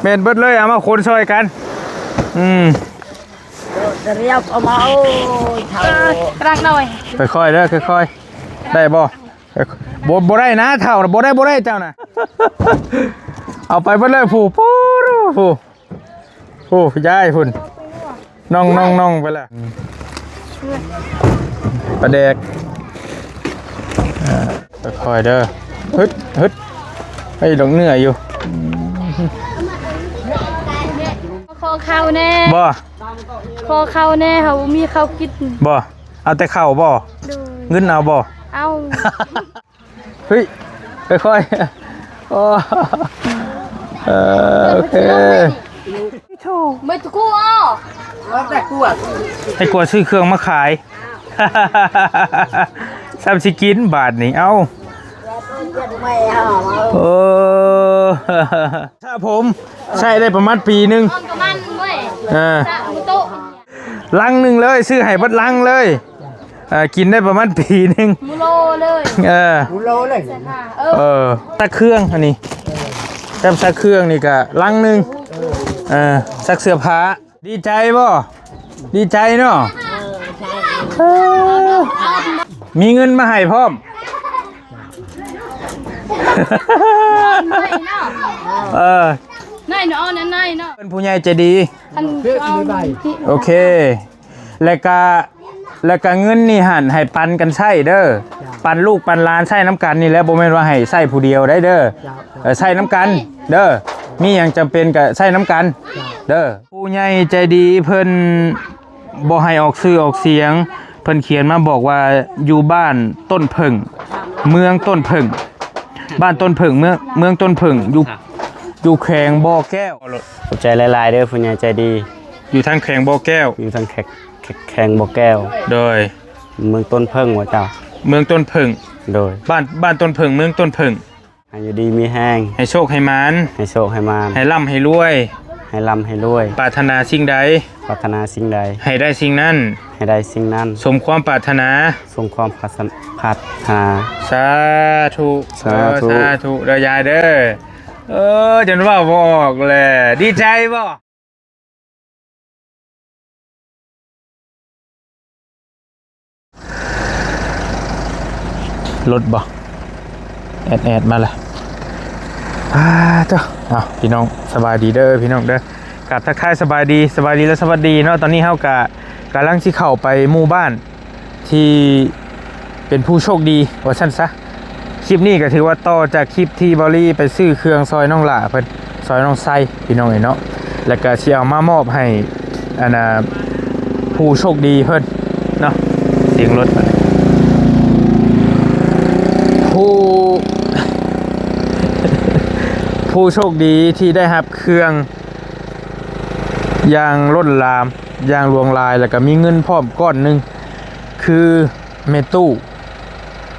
ແມ່ນເບິດເລີຍ ເອົາມາຂົນຊ່ອຍກັນ. ອືມ ດຽວເອົາມາ ໂອ້ຍ ເຖົ້າ ກຳລັງໜ້ອຍ ຄ່ອຍໆເດີ ຄ່ອຍໆ ໄດ້ບໍ່? ບໍ່ ບໍ່ໄດ້ນະ ເຖົ້ານະ ບໍ່ໄດ້ ບໍ່ໄດ້ ເຈົ້ານະ ເອົາໄປເບິດເລີຍ ຜູ້ ຜູ້ ຜູ້ ຜູ້ ຍາຍພຸ້ນ ນ້ອງໆໆ ໄປລະ ປາແດກ ອ່າ ຄ່ອຍໆເດີ ຮຶດ ຮຶດ ໄອ້ດອກເນື້ອຢູ່ ຂໍເຂົ້າແດ່ ບໍ່ ຂໍເຂົ້າແດ່ ເຮົາບໍ່ມີເຂົ້າກິນ ບໍ່ ເອົາແຕ່ເຂົ້າບໍ່? ໂດຍ ເງິນເອົາບໍ່? ເອົາ ເຮີ້ຍ ຄ່ອຍໆ ໂອ້ ເອີ ໂອເຄ ໄອ້ກົວຊື້ເຄື່ອງມາຂາຍ ຊ້ຳຊິກິນບາດນີ້ ເອົ້າ ໂອ້ ສະຜົມ ໃຊ້ໄດ້ປະມານປີໜຶ່ງ ເອີ ລັງໜຶ່ງເລີຍ ຊື້ໃຫ້ເບິດລັງເລີຍ ເອີ ກິນໄດ້ປະມານປີໜຶ່ງ ໂລເລີຍ ເອີ ໂລເລີຍ ເອີ ຊັກເຄື່ອງອັນນີ້ ແບບຊັກເຄື່ອງນີ້ກະລັງໜຶ່ງ ເອີ ຊັກເສື້ອຜ້າ ດີໃຈບໍ່? ດີໃຈເນາະ ເອີ ມີເງິນມາໃຫ້ພ້ອມ ເອີ ເປັນຜູ້ໃຫຍ່ໃຈດີ ໂອເຄ ແລ້ວກະ ແລ້ວກະເງິນນີ້ຫັ້ນໃຫ້ປັນກັນໃຊ້ເດີ ປັນລູກປັນຫຼານໃຊ້ນຳກັນນີ້ແຫຼະ ບໍ່ແມ່ນວ່າໃຫ້ໃຊ້ຜູ້ດຽວໄດ້ເດີ ເອີ ໃຊ້ນຳກັນເດີ ມີຫຍັງຈຳເປັນກະໃຊ້ນຳກັນເດີ ຜູ້ໃຫຍ່ໃຈດີເພິ່ນບໍ່ໃຫ້ອອກຊື່ອອກສຽງ ເພິ່ນຂຽນມາບອກວ່າ ຢູ່ບ້ານຕົ້ນເຜິ້ງ ເມືອງຕົ້ນເຜິ້ງ ບ້ານຕົ້ນເຜິ້ງ ເມືອງ ເມືອງຕົ້ນເຜິ້ງ ຢູ່ ຢູ່ແຂວງບໍ່ແກ້ວ ຂອບໃຈຫຼາຍໆເດີຜູ້ໃຫຍ່ໃຈດີ ຢູ່ທາງແຂວງບໍ່ແກ້ວ ຢູ່ທາງແຂ ແຂ ແຂວງບໍ່ແກ້ວ ໂດຍ ເມືອງຕົ້ນເຜິ້ງບໍ່ເຈົ້າ? ເມືອງຕົ້ນເຜິ້ງ ໂດຍ ບ້ານ ບ້ານຕົ້ນເຜິ້ງ ເມືອງຕົ້ນເຜິ້ງ ໃຫ້ຢູ່ດີມີແຮງ ໃຫ້ໂຊກໃຫ້ໝານ ໃຫ້ໂຊກໃຫ້ໝານ ໃຫ້ລ່ຳໃຫ້ລວຍ ໃຫ້ລ່ຳໃຫ້ລວຍ ປາດຖະໜາສິ່ງໃດ ປາດຖະໜາສິ່ງໃດ ໃຫ້ໄດ້ສິ່ງນັ້ນ ໃຫ້ໄດ້ສິ່ງນັ້ນ ສົມຄວາມປາດຖະໜາ ສົມຄວາມປາດຖະ ປາດຖະໜາ ສາທຸ ສາທຸ ເອີ ສາທຸເດີຍາຍເດີ ເອີ ຈົນເວົ້າບໍ່ອອກແຫຼະ ດີໃຈບໍ່? ລົດບໍ່? ແອດໆ ມາລະ ອາ ເຈົ້າ ເອົາ ພີ່ນ້ອງ ສະບາຍດີເດີ ພີ່ນ້ອງເດີ ກາບທັກທາຍສະບາຍດີ ສະບາຍດີ ແລະ ສະຫວັດດີເນາະ ຕອນນີ້ເຮົາກະກຳລັງຊິເຂົ້າໄປໝູ່ບ້ານ ທີ່ເປັນຜູ້ໂຊກດີວ່າຊັ້ນຊະ ຄລິບນີ້ກໍຖືວ່າຕໍ່ຈາກຄລິບທີ່ເບົາລີໄປຊື້ເຄື່ອງຊ່ອຍນ້ອງຫຼ້າເພິ່ນ ຊ່ອຍນ້ອງໄຊ ພີ່ນ້ອງເອີຍເນາະ ແລ້ວກໍຊິເອົາມາມອບໃຫ້ ອັນນ່າ ຜູ້ໂຊກດີເພິ່ນເນາະ ສຽງລົດ ຜູ້ ຜູ້ໂຊກດີທີ່ໄດ້ຮັບເຄື່ອງຢ່າງລົ້ນຫຼາມ ຢ່າງຫຼວງຫຼາຍ ແລ້ວກໍມີເງິນພ້ອມກ້ອນໜຶ່ງ ຄື ແມ່ຕູ້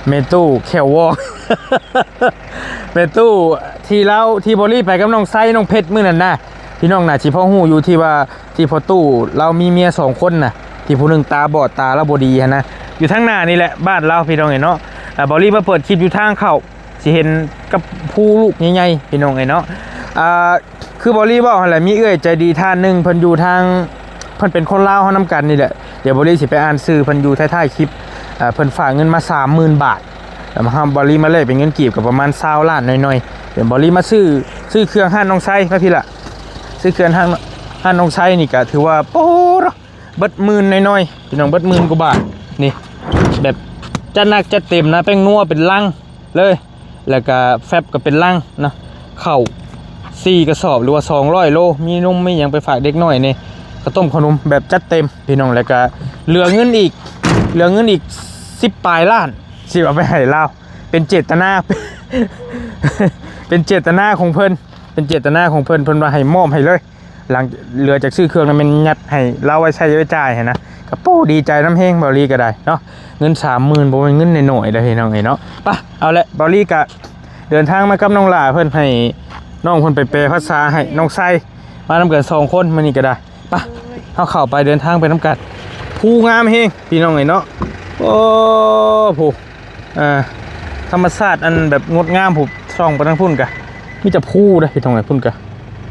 ແມ່ຕູ້ແຂ້ວວອງ ແມ່ຕູ້ທີ່ລາວ ທີ່ເບົາລີໄປກັບນ້ອງໄຊ ນ້ອງເພັດມື້ນັ້ນນະ ພີ່ນ້ອງໜ້າຊິພໍຮູ້ຢູ່ ທີ່ວ່າ ທີ່ພໍ່ຕູ້ລາວມີເມຍສອງຄົນນະ ທີ່ຜູ້ໜຶ່ງຕາບອດ ຕາລາວບໍ່ດີຫັ້ນນະ ຢູ່ທາງໜ້ານີ້ແຫຼະ ບ້ານລາວ ພີ່ນ້ອງເອີຍເນາະ ອ່າ ເບົາລີມາເປີດຄລິບຢູ່ທາງເຂົ້າ ຊິເຫັນກັບພູລູກໃຫຍ່ໆ ພີ່ນ້ອງເອີຍເນາະ ອ່າ ຄືເບົາລີເວົ້າຫັ້ນແຫຼະ ມີເອື້ອຍໃຈດີທ່ານໜຶ່ງ ເພິ່ນຢູ່ທາງ ເພິ່ນເປັນຄົນລາວເຮົານຳກັນນີ້ແຫຼະ ດຽວເບົາລີຊິໄປອ່ານຊື່ເພິ່ນຢູ່ທ້າຍໆຄລິບ ເພິ່ນຝາກເງິນມາສາມໝື່ນບາດ ແລ້ວເຮົາ ເບົາລີມາແລກເປັນເງິນກີບກໍປະມານຊາວລ້ານໜ້ອຍໆ ດຽວເບົາລີມາຊື້ ຊື້ເຄື່ອງຮ້ານນ້ອງໄຊ ມາພີ້ລະ ຊື້ເຄື່ອງຮ້ານ ຮ້ານນ້ອງໄຊນີ້ກໍຖືວ່າ ໂອ້ ເບິດໝື່ນໜ້ອຍໆ ພີ່ນ້ອງ ເບິດໝື່ນກວ່າບາດ ນີ້ ແບບຈັດໜັກຈັດເຕັມນະ ແປ້ງນົວເປັນລັງ ເລີຍ ແລ້ວກະແຟັບກໍເປັນລັງເນາະ ເຂົ້າສີ່ກະສອບ ຫຼືວ່າສອງຮ້ອຍໂລ ມີນົມມີຫຍັງໄປຝາກເດັກນ້ອຍແດ່ ເຂົ້າຕົ້ມເຂົ້າໜົມແບບຈັດເຕັມພີ່ນ້ອງ ແລ້ວກະເຫຼືອເງິນອີກ ເຫຼືອເງິນອີກສິບປາຍລ້ານ ຊິເອົາໄປໃຫ້ລາວ ເປັນເຈດຕະນາ ເປັນເຈດຕະນາຂອງເພິ່ນ ເປັນເຈດຕະນາຂອງເພິ່ນ ເພິ່ນວ່າໃຫ້ມອບໃຫ້ເລີຍ ຫຼັງເຫຼືອຈາກຊື້ເຄື່ອງນັ້ນແມ່ນຍັດໃຫ້ລາວໄວ້ໃຊ້ໄວ້ຈ່າຍຫັ້ນນະ ກະໂປ້ດີໃຈນຳແຮງ ເບົາລີກໍໄດ້ເນາະ ເງິນສາມໝື່ນບໍ່ແມ່ນເງິນນ້ອຍໆເດ້ພີ່ນ້ອງເອີຍເນາະ ໄປ ເອົາແຫຼະ ເບົາລີກະເດີນທາງມາກັບນ້ອງຫຼ້າເພິ່ນ ໃຫ້ນ້ອງເພິ່ນໄປແປພາສາໃຫ້ນ້ອງໄຊ ມານຳກັນສອງຄົນມື້ນີ້ກໍໄດ້ ໄປ ເຮົາເຂົ້າໄປເດີນທາງໄປນຳກັນ ພູງາມແຮງພີ່ນ້ອງເອີຍເນາະ ໂອ້ ພູ ອ່າ ທຳມະຊາດອັນແບບງົດງາມ ຜູ້ ສ່ອງໄປທາງພຸ້ນກະ ມີແຕ່ພູເດ້ພີ່ນ້ອງເອີຍ ພຸ້ນກະ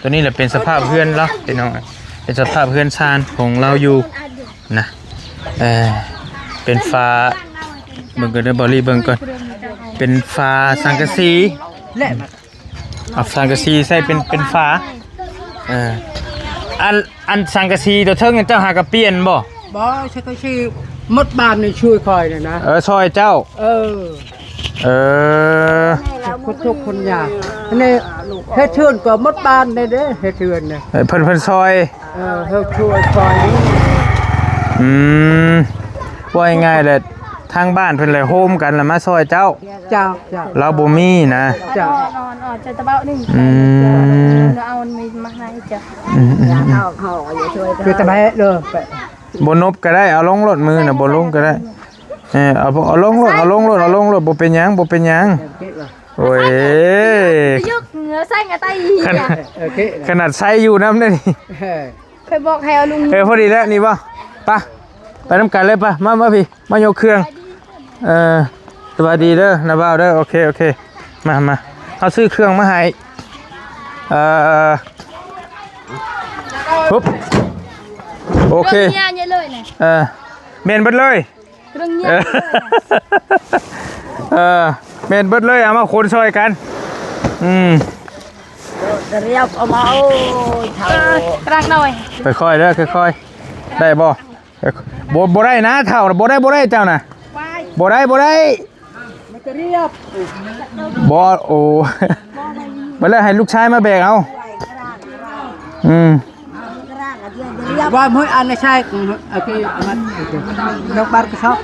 ຕົວນີ້ແຫຼະເປັນສະພາບເຮືອນລາວພີ່ນ້ອງ ເປັນສະພາບເຮືອນຊານຂອງລາວຢູ່ນະ. ເອີ ເປັນຝາ ເບິ່ງກ່ອນເດີ ບອລລີເບິ່ງກ່ອນ ເປັນຝາສັງກະສີ ແລະ ເອົາສັງກະສີໃສ່ເປັນ ເປັນຝາ. ເອີ ອັນ ອັນສັງກະສີຕົວເທິງນັ້ນເຈົ້າຫາກະປ່ຽນບໍ່? ບໍ່ ສັງກະສີໝົດບ້ານນີ້ຊ່ວຍຂ້ອຍນີ້ນະ. ເອີ ຊ່ອຍເຈົ້າ. ເອີ ເອີ ຄົນທຸກຄົນຍາກນີ້ ເຮັດເຮືອນກໍໝົດບ້ານນີ້ເດ້ ເຮັດເຮືອນນີ້. ເອີ ເພິ່ນ ເພິ່ນຊ່ອຍ. ເອີ ເຮົາຊ່ວຍ ຊ່ອຍ. ອືມ ເວົ້າງ່າຍໆແຫຼະ ທາງບ້ານເພິ່ນແຫຼະໂຮມກັນລະມາຊ່ອຍເຈົ້າ. ເຈົ້າ ເຈົ້າ ລາວບໍ່ມີນະ. ເຈົ້າ ອອນໆ ເຈົ້າຕະເບົາໜຶ່ງ. ອືມ ເອົາມັນມາໃຫ້ເຈົ້າ. ອືມໆ ເຈົ້າ ເຮົາຢູ່ຊ່ວຍ ຄືຕະແບະເດີ ບໍ່ນົບກໍໄດ້ ເອົາລົງໂລດ ມືນະບໍ່ລົງກໍໄດ້. ເອີ ເອົາ ເອົາລົງໂລດ ເອົາລົງໂລດ ເອົາລົງໂລດ ບໍ່ເປັນຫຍັງ ບໍ່ເປັນຫຍັງ. ໂອ້ຍ ຈະຍົກເຫືອໃສ່ງາໄຕ ຂະໜາດ ໂອເຄ ຂະໜາດໃຊ້ຢູ່ນຳເດ້ນີ້. ເອີ ຂ້ອຍບອກໃຫ້ເອົາລົງ. ເອີ ພໍດີແລ້ວນີ້ບໍ່? ປະ ໄປນຳກັນເລີຍ ປະ ມາ ມາພີ້ ມາຍົກເຄື່ອງ. ເອີ ສະບາຍດີເດີນ້າບ່າວເດີ. ໂອເຄ ໂອເຄ ມາ ມາ ເຮົາຊື້ເຄື່ອງມາໃຫ້. ເອີ ປຸບ ໂອເຄ ເລື່ອງເຍຍເລີຍນະ. ເອີ ແມ່ນເບິດເລີຍ. ເລື່ອງເຍຍ ເອີ ເອີ ແມ່ນເບິດເລີຍ ເອົາມາຂົນຊ່ອຍກັນ. ອືມ ດຽວເອົາມາ ໂອ້ຍ ເຖົ້າ ເອີ ກະດັກໜ້ອຍ ຄ່ອຍໆເດີ ຄ່ອຍໆ ໄດ້ບໍ່? ບໍ່ ບໍ່ໄດ້ນະ ເຖົ້າ ບໍ່ໄດ້ ບໍ່ໄດ້ ເຈົ້ານະ ບໍ່ໄດ້ ບໍ່ໄດ້. ບໍ່ ໂອ້ ໄປເລີຍ ໃຫ້ລູກຊາຍມາແບກເອົາ. ອືມ ວ່າມື້ອັນໃຊ້ ໂອເຄ ມັນ ໂອເຄ ຍົກບາດກະສອບ.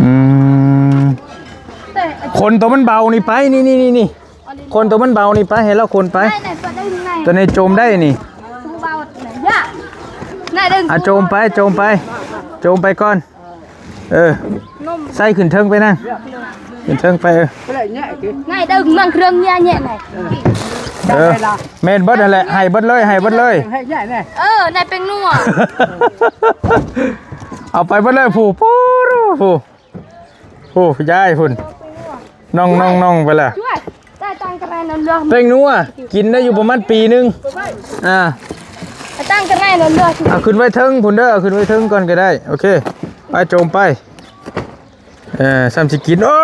ອືມ ຂົນໂຕມັນເບົານີ້ໄປ ນີ້ໆໆ ຂົນໂຕມັນເບົານີ້ໄປ ໃຫ້ລາວຂົນໄປ. ໂຕນີ້ໂຈມໄດ້ນີ້ ອາ ໂຈມໄປ ໂຈມໄປ ໂຈມໄປກ່ອນ. ເອີ ໃສ່ຂຶ້ນເທິງໄປນະ ຂຶ້ນເທິງໄປ. ເອີ ໄງເດີ ມັນເຄື່ອງເຍາະແຍະໄງ. ເອີ ແມ່ນເບິດຫັ້ນແຫຼະ ໃຫ້ເບິດເລີຍ ໃຫ້ເບິດເລີຍ. ເອີ ນາຍແປ້ງນົວ ເອົາໄປເບິດເລີຍ. ຜູ້ ຜູ້ ຜູ້ ຜູ້ ຍາຍພຸ້ນ ນ້ອງໆໆໄປລະ. ແປ້ງນົວ ກິນໄດ້ຢູ່ປະມານປີໜຶ່ງ. ອ່າ ເອົາຂຶ້ນໄວ້ເທິງພຸ້ນເດີ ເອົາຂຶ້ນໄວ້ເທິງກ່ອນກໍໄດ້. ໂອເຄ ໄປ ໂຈມໄປ. ເອີ ຊ້ຳຊິກິນ ໂອ້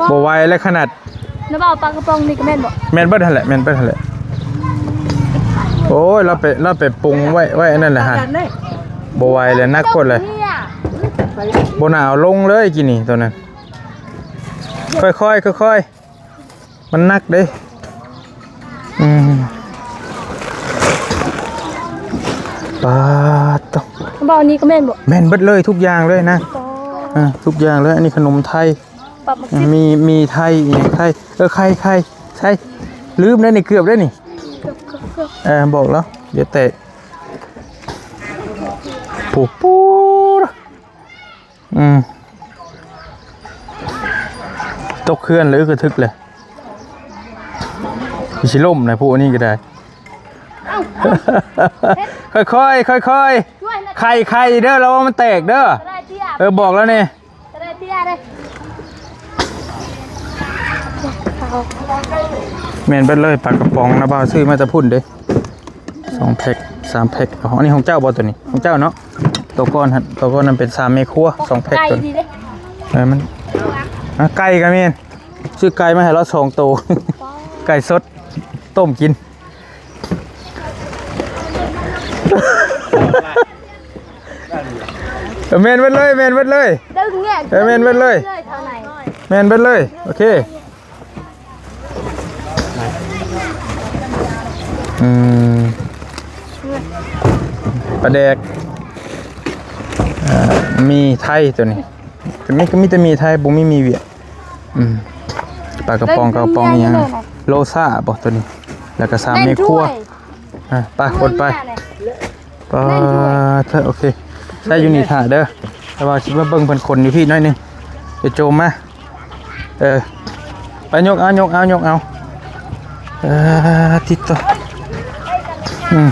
ບໍ່ໄຫວແລ້ວຂະໜາດ. ນ້າບ່າວ ປາກະປ໋ອງນີ້ກໍແມ່ນບໍ່? ແມ່ນເບິດຫັ້ນແຫຼະ ແມ່ນເບິດຫັ້ນແຫຼະ. ໂອ້ຍ ລາວໄປ ລາວໄປປຸງໄວ້ ໄວ້ອັນນັ້ນແຫຼະຫັ້ນ. ບໍ່ໄຫວແລ້ວ ໜັກໂພດເລີຍ. ບໍ່ໜາເອົາລົງເລີຍກີ້ນີ້ ໂຕນັ້ນ. ຄ່ອຍໆ ຄ່ອຍໆ ມັນໜັກເດ້. ອືມ ປາດໂທ້ ເບົານີ້ກໍແມ່ນບໍ່? ແມ່ນເບິດເລີຍ ທຸກຢ່າງເລີຍນະ. ເອີ ທຸກຢ່າງເລີຍ. ອັນນີ້ຂະໜົມໄທ ມີ ມີໄທ ອີຫຍັງໄທ. ເອີ ໄຂ່ ໄຂ່ ໃສ່ ລືມແລ້ວນີ້ ເກືອບແລ້ວນີ້. ເອີ ບອກແລ້ວ ດຽວແຕກ. ປູ ປູ ອືມ ຕົກເຮືອນເລີຍ ກະທຶກເລີຍ. ຊິລົ້ມນະ ພວກນີ້ກໍໄດ້. ຄ່ອຍໆ ຄ່ອຍໆ ໄຂ່ ໄຂ່ເດີ ລະວັງມັນແຕກເດີ. ເອີ ບອກແລ້ວນີ້. ແມ່ນເບິດເລີຍ ປາກະປ໋ອງນະ ບ່າວຊື້ມາແຕ່ພຸ້ນເດ້. ສອງແພັກ ສາມແພັກ. ອໍ ອັນນີ້ຂອງເຈົ້າບໍ່? ໂຕນີ້ຂອງເຈົ້າເນາະ. ໂຕກ່ອນຫັ້ນ ໂຕກ່ອນນັ້ນເປັນສາມແມ່ຄົວ ສອງແພັກ. ໂຕນີ້ ເອີ ມັນ ອ່າ ໄກ່ກໍແມ່ນ ຊື້ໄກ່ມາໃຫ້ລາວສອງໂຕ ໄກ່ສົດ ຕົ້ມກິນ. ເອີ ແມ່ນເບິດເລີຍ ແມ່ນເບິດເລີຍ. ເອີ ແມ່ນເບິດເລີຍ ແມ່ນເບິດເລີຍ. ໂອເຄ. ອືມ ປາແດກ ເອີ ໝີ່ໄທໂຕນີ້ ມີ ມີແຕ່ໝີ່ໄທ ບໍ່ມີໝີ່ຫວຽດ. ອືມ ປາກະປ໋ອງ ກະປ໋ອງອີ່ຫຍັງ ໂລຊາບໍ່ໂຕນີ້ ແລ້ວກະສາມແມ່ຄົວ. ອ່າ ໄປ ຄົນໄປ. ປາດເທີ ໂອເຄ ໃສ່ຢູ່ນີ້ຖ້າເດີ ແຕ່ວ່າຊິມາເບິ່ງເພິ່ນຂົນຢູ່ພີ້ໜ້ອຍໜຶ່ງ ດຽວໂຈມມາ. ເອີ ໄປຍົກເອົາ ຍົກເອົາ ຍົກເອົາ. ເອີ ຕິດຕໍ່ ອືມ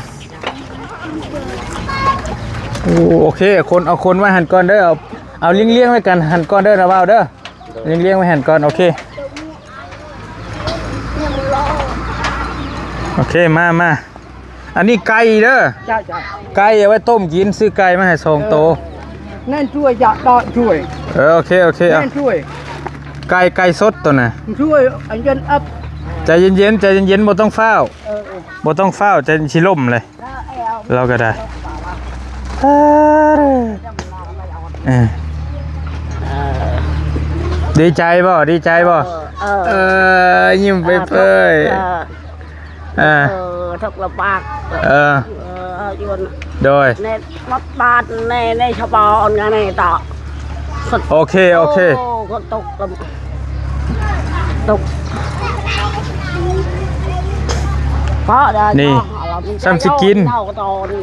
ໂອ ໂອເຄ ຂົນ ເອົາຂົນໄວ້ຫັ້ນກ່ອນເດີ ເອົາ ເອົາລຽງໆໄວ້ກັນຫັ້ນກ່ອນເດີ ນາບ່າວເດີ. ລຽງໆໄວ້ຫັ້ນກ່ອນ. ໂອເຄ ໂອເຄ ມາ ມາ. ອັນນີ້ໄກ່ເດີ ເຈົ້າ ເຈົ້າ ໄກ່ເອົາໄວ້ຕົ້ມກິນ ຊື້ໄກ່ມາໃຫ້ສອງໂຕ. ເອີ ນັ້ນຊ່ວຍ ຢາກດອກຊ່ວຍ. ເອີ ໂອເຄ ໂອເຄ ນັ້ນຊ່ວຍ ໄກ່ ໄກ່ສົດໂຕນະ ຊ່ວຍ ອັນເຢັນອັບ. ໃຈເຢັນໆ ໃຈເຢັນໆ ບໍ່ຕ້ອງຟ້າວ. ເອີ ເອີ ບໍ່ຕ້ອງຟ້າວ ໃຈຊິລົ້ມເລີຍ. ລາວກໍໄດ້ ເອີ ດີໃຈບໍ່? ດີໃຈບໍ່? ເອີ ເອີ ຍິ້ມເປີຍໆ. ເອີ ເອີ ເອີ ທຸກລະບາກ. ເອີ ເອີ ຢູ່ ໂດຍ ໃນ ມາປາດໃນ ໃນສະບອນກັນໃນຕອກ. ໂອເຄ ໂອເຄ ໂອ້ ຝົນຕົກ ຕົກ ເພາະ ນີ້ ເນາະ ຊ້ຳຊິກິນ ເນາະ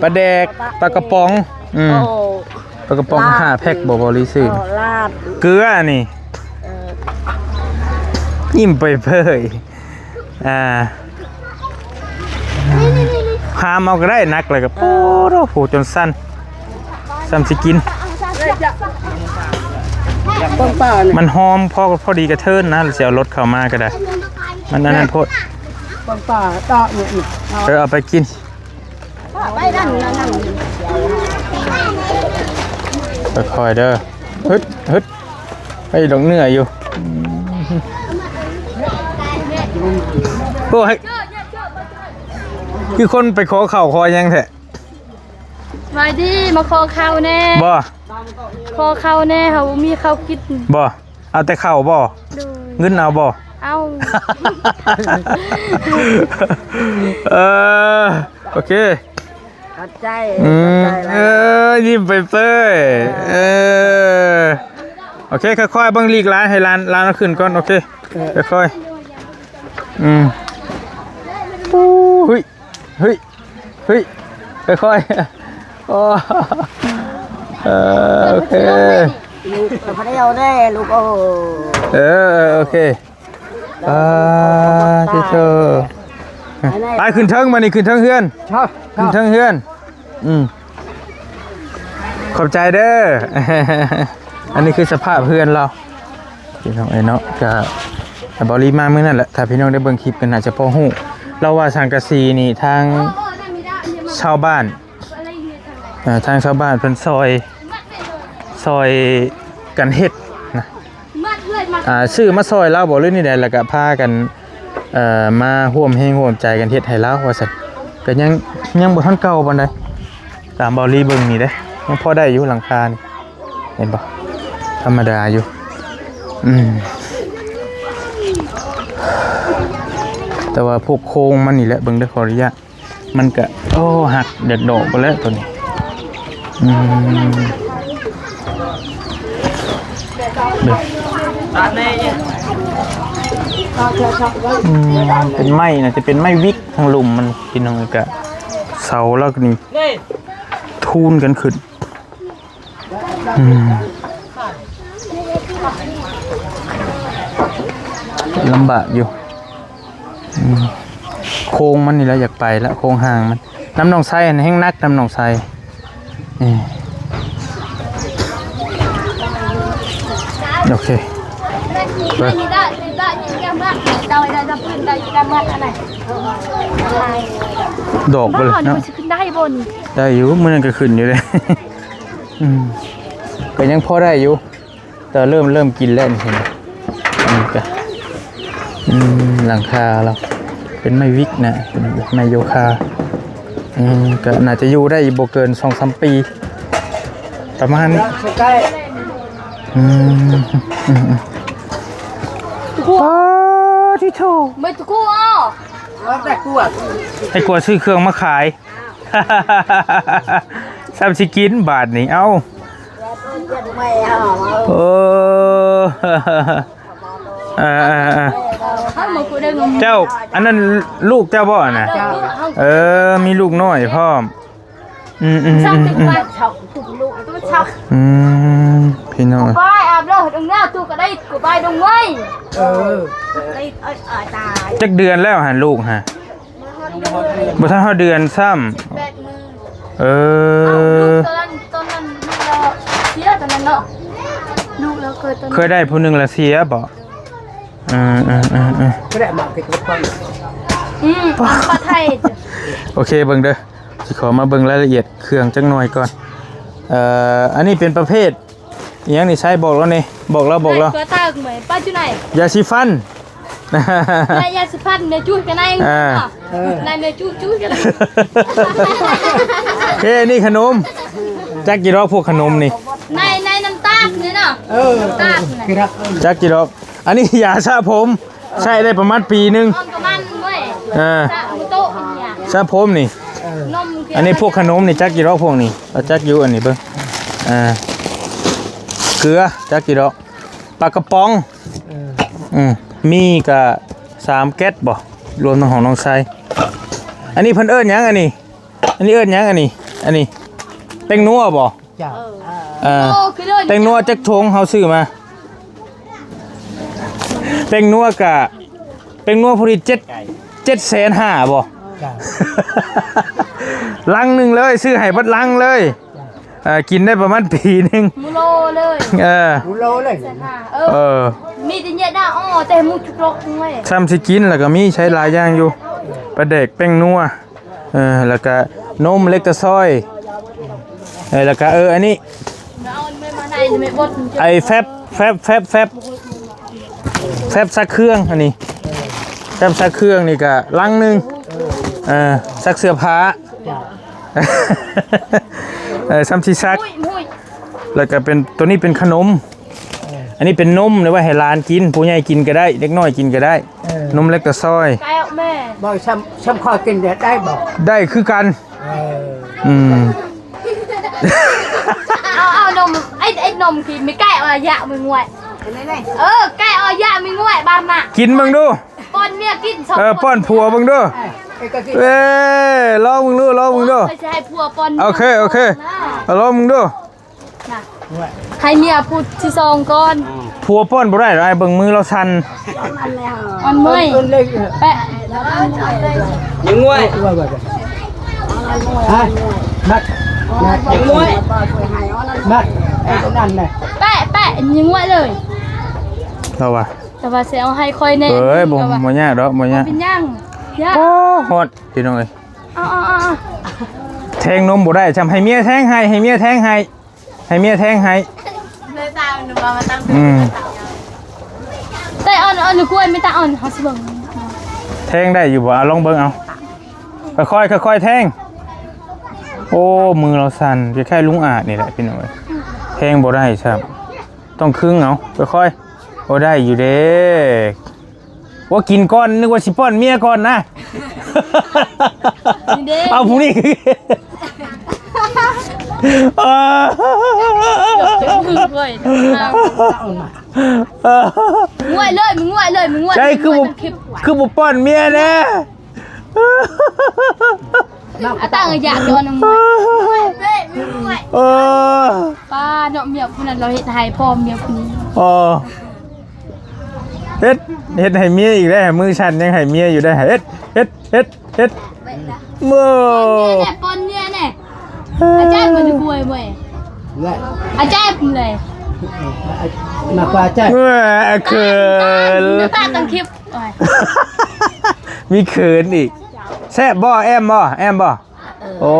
ປາແດກ ປາກະປ໋ອງ. ອືມ ໂອ້ ປາກະປ໋ອງ ລາດ ຫ້າແພັກບໍ່ ບໍລິຊື້ ເອີ ລາດ ເກືອນີ້. ເອີ ຍິ້ມເປີຍໆ. ອ່າ ຫາມເອົາກໍໄດ້ ໜັກແລ້ວກໍ ເອີ ໂອ້ໂຫ ຈົນສັ່ນ ຊ້ຳຊິກິນ. ເບິ່ງປ່ານີ້ ມັນຫອມພໍ ພໍດີກະເທີນນະ ຊິເອົາລົດເຂົ້າມາກໍໄດ້ ມັນອັນນັ້ນໂພດ. ເບິ່ງປ່າດອກນີ້ ເອີ ເອົາໄປກິນ. ຄ່ອຍໆເດີ ຮຶດ ຮຶດ ໄອ້ດອກເນື້ອຢູ່. ໂອ້ຍ ຄືຄົນໄປຂໍເຂົ້າຂໍຫຍັງແທ້? ສະບາຍດີ ມາຂໍເຂົ້າແດ່. ບໍ່ ຂໍເຂົ້າແດ່ ເຮົາບໍ່ມີເຂົ້າກິນ. ບໍ່ ເອົາແຕ່ເຂົ້າບໍ່? ໂດຍ. ເງິນເອົາບໍ່? ເອົາ. ເອີ ໂອເຄ. ຂອບໃຈ ອືມ ຂອບໃຈຫຼາຍ ເອີ ຍິ້ມເປີຍໆ ເອີ ເອີ ໂອເຄ ຄ່ອຍໆ ເບິ່ງຫຼີກຫຼາຍ ໃຫ້ຫຼານ ຫຼານເອົາຂຶ້ນກ່ອນ ໂອເຄ ເອີ ຄ່ອຍໆ ອືມ ຫຶ້ຍ ຫຶ້ຍ ຫຶ້ຍ ຄ່ອຍໆ ໂອ້ ເອີ ໂອເຄ ລູກ ເອົາເດ້ລູກ ໂອ້ ເອີ ເອີ ໂອເຄ. ປາຕິໂທ ໄປຂຶ້ນເທິງ ບາດນີ້ຂຶ້ນເທິງເຮືອນ ຂຶ້ນເທິງເຮືອນ ອືມ ຂອບໃຈເດີ ອັນນີ້ຄືສະພາບເຮືອນລາວ ພີ່ນ້ອງເອີຍເນາະ ກະ ກະເບົາລີມາມື້ນັ້ນແຫຼະ ຖ້າພີ່ນ້ອງໄດ້ເບິ່ງຄລິບກໍໜ້າຈະພໍຮູ້ ລາວວ່າສັງກະສີນີ້ທາງຊາວບ້ານ ເອີ ທາງຊາວບ້ານເພິ່ນຊ່ອຍ ຊ່ອຍກັນເຮັດນະ ອ່າ ຊື້ມາຊ່ອຍລາວບໍ່ ຫຼືແນວໃດ ແລ້ວກະພາກັນ ເອີ ມາຮ່ວມແຮງຮ່ວມໃຈກັນເຮັດໃຫ້ລາວວ່າຊັ້ນ ກະຍັງ ຍັງບໍ່ທັນເກົ່າປານໃດ ຕາມເບົາລີເບິ່ງນີ້ເດ້ ຍັງພໍໄດ້ຢູ່ຫຼັງຄານີ້ ເຫັນບໍ່ ທຳມະດາຢູ່ ອືມ ແຕ່ວ່າພວກໂຄງມັນນີ້ແຫຼະ ເບິ່ງເດີ ຂໍອະນຸຍາດ ມັນກະ ໂອ້ ຫັກ ຢາກດອກໄປແລ້ວໂຕນີ້ ອືມ ເດີ ອືມ ເປັນໄມ້ ໜ້າຈະເປັນໄມ້ວິກ ທາງລຸ່ມມັນ ພີ່ນ້ອງເອີຍ ກະເສົາລາວນີ້ທູນກັນຂຶ້ນ ອືມ ລຳບາກຢູ່ ອືມ ໂຄງມັນນີ້ລະຢາກໄປລະ ໂຄງຮ່າງມັນ ນ້ຳໜອງໄຊຫັ້ນແຮ່ງໜັກ ນ້ຳໜອງໄຊ ເອີ ໂອເຄ ໄປ ດອກເບິດເນາະ ຂຶ້ນໄດ້ບໍ່ນີ້ ໄດ້ຢູ່ ມື້ນັ້ນກໍຂຶ້ນຢູ່ເດ້ ອືມ ກໍຍັງພໍໄດ້ຢູ່ ແຕ່ເລີ່ມ ເລີ່ມກິນແລ້ວນີ້ ເຫັນບໍ່ ອັນນີ້ກະ ອືມ ຫຼັງຄາລາວ ເປັນໄມ້ວິກນະ ເປັນໄມ້ໂຍຄາ ອືມ ກໍໜ້າຈະຢູ່ໄດ້ອີກບໍ່ເກີນສອງສາມປີ ປະມານນີ້ ອືມ ອືມ ປາຕິໂທ ໄອ້ກົວຊື້ເຄື່ອງມາຂາຍ ຊ້ຳຊິກິນບາດນີ້ ເອົ້າ ໂອ້ ເອີ ເອີ ເອີ ເຈົ້າ ອັນນັ້ນລູກເຈົ້າບໍ່ນະ? ເອີ ມີລູກນ້ອຍພ້ອມ ອືມ ອືມ ອືມ ອືມ ພີ່ນ້ອງ ຈັກເດືອນແລ້ວຫັ້ນ ລູກຫັ້ນ? ບໍ່ທັນຮອດເດືອນຊ້ຳ ເອີ ຕອນນັ້ນ ຕອນນັ້ນລູກລາວເສຍຕອນນັ້ນເນາະ ລູກລາວເກີດຕອນນັ້ນ ເຄີຍໄດ້ຜູ້ໜຶ່ງລະເສຍບໍ່? ເອີ ເອີ ເອີ ເອີ ອືມ ປາໄທ ໂອເຄ ເບິ່ງເດີ ຊິຂໍມາເບິ່ງລາຍລະອຽດເຄື່ອງຈັກໜ່ອຍກ່ອນ ເອີ ອັນນີ້ເປັນປະເພດ ອີຫຍັງນີ້ ໃຊ້ບອກລາວແດ່ ບອກລາວ ບອກລາວ ຕົວຕາກເໝີຍ ປ້າຢູ່ໃນ ຢາສີຟັນ ຢາ ຢາສີຟັນ ແມ່ຈູດກັນໃນ ອ່າ ໃນແມ່ຈູດ ຈູດກັນໃນ ເຄ ນີ້ຂະໜົມ ຈັກຢູ່ດອກພວກຂະໜົມນີ້ ໃນ ໃນນ້ຳຕາດນີ້ເນາະ ເອີ ນ້ຳຕາດນີ້ ຈັກຢູ່ດອກ ອັນນີ້ຢາສະຜົມ ໃຊ້ໄດ້ປະມານປີໜຶ່ງ ປະມານເວີຍ ເອີ ສະໂຕະນີ້ ສະຜົມນີ້ ເອີ ອັນນີ້ພວກຂະໜົມນີ້ ຈັກຢູ່ດອກພວກນີ້ ເອົາຈັກຢູ່ອັນນີ້ເບິ່ງ ອ່າ ເກືອ ຈັກຢູ່ດອກ ປາກະປ໋ອງ ເອີ ອືມ ມີກະສາມແກັດບໍ່ ລວມທັງຂອງນ້ອງໄຊ ອັນນີ້ເພິ່ນເອີ້ນຫຍັງອັນນີ້ ອັນນີ້ເອີ້ນຫຍັງອັນນີ້ ອັນນີ້ແປ້ງນົວບໍ່? ເຈົ້າ ເອີ ໂອ້ ຄືເດີ ແປ້ງນົວຈັກຖົງເຮົາຊື້ມາ ແປ້ງນົວກະ ແປ້ງນົວພໍດີເຈັດ ເຈັດແສນຫ້າບໍ່? ເຈົ້າ ລັງໜຶ່ງເລີຍ ຊື້ໃຫ້ເບິດລັງເລີຍ ເຈົ້າ ເອີ ກິນໄດ້ປະມານປີໜຶ່ງ ໂລເລີຍ ເອີ ໂລເລີຍ ເອີ ມີແຕ່ເຍດາອໍ ແຕ່ໝູກຈຸກລັອກເວີຍ ຊ້ຳຊິກິນ ແລ້ວກໍມີໃຊ້ຫຼາຍຢ່າງຢູ່ ປາແດກ ແປ້ງນົວ ເອີ ແລ້ວກະນົມເລັກຕະຊອຍ ເອີ ແລ້ວກະ ເອີ ອັນນີ້ ໄອ້ແຟັບ ແຟັບ ແຟັບ ແຟັບ ແຟັບຊັກເຄື່ອງ ອັນນີ້ ແຟັບຊັກເຄື່ອງນີ້ກະລັງໜຶ່ງ ເອີ ຊັກເສື້ອຜ້າ ເອີ ຊ້ຳຊິຊັກ ແລ້ວກະເປັນ ໂຕນີ້ເປັນຂະໜົມ ອັນນີ້ເປັນນົມ ຫຼືວ່າໃຫ້ຫຼານກິນ ຜູ້ໃຫຍ່ກິນກໍໄດ້ ເດັກນ້ອຍກິນກໍໄດ້ ເອີ ນົມແລັກຕາຊອຍ ແກ້ວແມ່ ບໍ່ ຊ່ຳ ຊ່ຳຂ້ອຍກິນໄດ້ບໍ່? ໄດ້ຄືກັນ ເອີ ອືມ ເອົາ ເອົານົມ ໄອ້ ໄອ້ນົມທີ່ມີແກ້ວອາຍະມີງວຍ ເອີ ແກ້ວອາຍະມີງວຍບາດນະ ກິນເບິ່ງດູ ປ້ອນເມຍກິນ ເອີ ສອງຄົນ ປ້ອນຜົວເບິ່ງດູ ເອີ ລອງເບິ່ງດູ ລອງເບິ່ງດູ ຂ້ອຍຊິໃຫ້ຜົວປ້ອນເມຍ ໂອເຄ ໂອເຄ ລອງເບິ່ງດູ ນະ ໃຫ້ເມຍຜູ້ທີສອງກ່ອນ ຜົວປ້ອນບໍ່ໄດ້ດອກ ອ້າຍເບິ່ງມືລາວສັ່ນ ອ່ອນເມື່ອຍ ແປະ ງວຍ ຮະ ມາ ມາ ງວຍ ມາ ນັ້ນແຫຼະ ແປະ ແປະ ຍິງງວຍເລີຍ ລາວວ່າ ແຕ່ວ່າຊິເອົາໃຫ້ຂ້ອຍແດ່ ເອີຍ ບໍ່ ບໍ່ຍາກດອກ ບໍ່ຍາກ ເປັນຫຍັງ ໂອ້ ຮອດ ພີ່ນ້ອງເອີຍ ເອົາ ເອົາ ເອົາ ແທງນົມບໍ່ໄດ້ ຈຳໃຫ້ເມຍແທງໃຫ້ ໃຫ້ເມຍແທງໃຫ້ ໃຫ້ເມຍແທງໃຫ້ ອືມ ແຕ່ອ່ອນ ອ່ອນ ກວຍ ມີແຕ່ອ່ອນ ເຮົາຊິເບິ່ງ ແທງໄດ້ຢູ່ບໍ່? ເອົາ ລອງເບິ່ງເອົາ ຄ່ອຍໆ ຄ່ອຍໆ ແທງ ໂອ້ ມືລາວສັ່ນ ຄ້າຍໆ ລຸງອາດນີ້ແຫຼະ ພີ່ນ້ອງເອີຍ ແທງບໍ່ໄດ້ຊ້ຳ ຕ້ອງຄຶງເອົາ ຄ່ອຍໆ ໂອ້ ໄດ້ຢູ່ເດ້ ໂອ້ ກິນກ່ອນ ນຶກວ່າຊິປ້ອນເມຍກ່ອນນະ ນີ້ເດ້ ເອົາຜູ້ນີ້ ເກືອບຈະຄືເວີຍ ງວຍເລີຍ ມຶງງວຍເລີຍ ມຶງງວຍ ໃຊ່ ຄືບໍ່ ຄືບໍ່ປ້ອນເມຍແດ່ ອາຕາງຢາກໂດນງວຍ ເອີ ປ້າເນາະ ເມຍຜູ້ນັ້ນລາວເຮັດໃຫ້ພໍ່ເມຍຜູ້ນີ້ ເອີ ເຮັດ ເຮັດໃຫ້ເມຍອີກແລ້ວ ມືສັ່ນຍັງໃຫ້ເມຍຢູ່ໄດ໋ ເຮັດ ເຮັດ ເຮັດ ເຮັດ ໂອ້ ປ້ອນເມຍແດ່ ປ້ອນເມຍແດ່ ອາຈານບໍ່ໄດ້ປ່ວຍເວີຍ ອາຈານເລີຍ ມາກວ່າອາຈານ ເອີ ເຂີນ ຕາຕັ້ງຄລິບ ໂອ້ຍ ມີເຂີນອີກ ແຊບບໍ່? ແອມບໍ່? ແອມບໍ່? ເອີ ໂອ້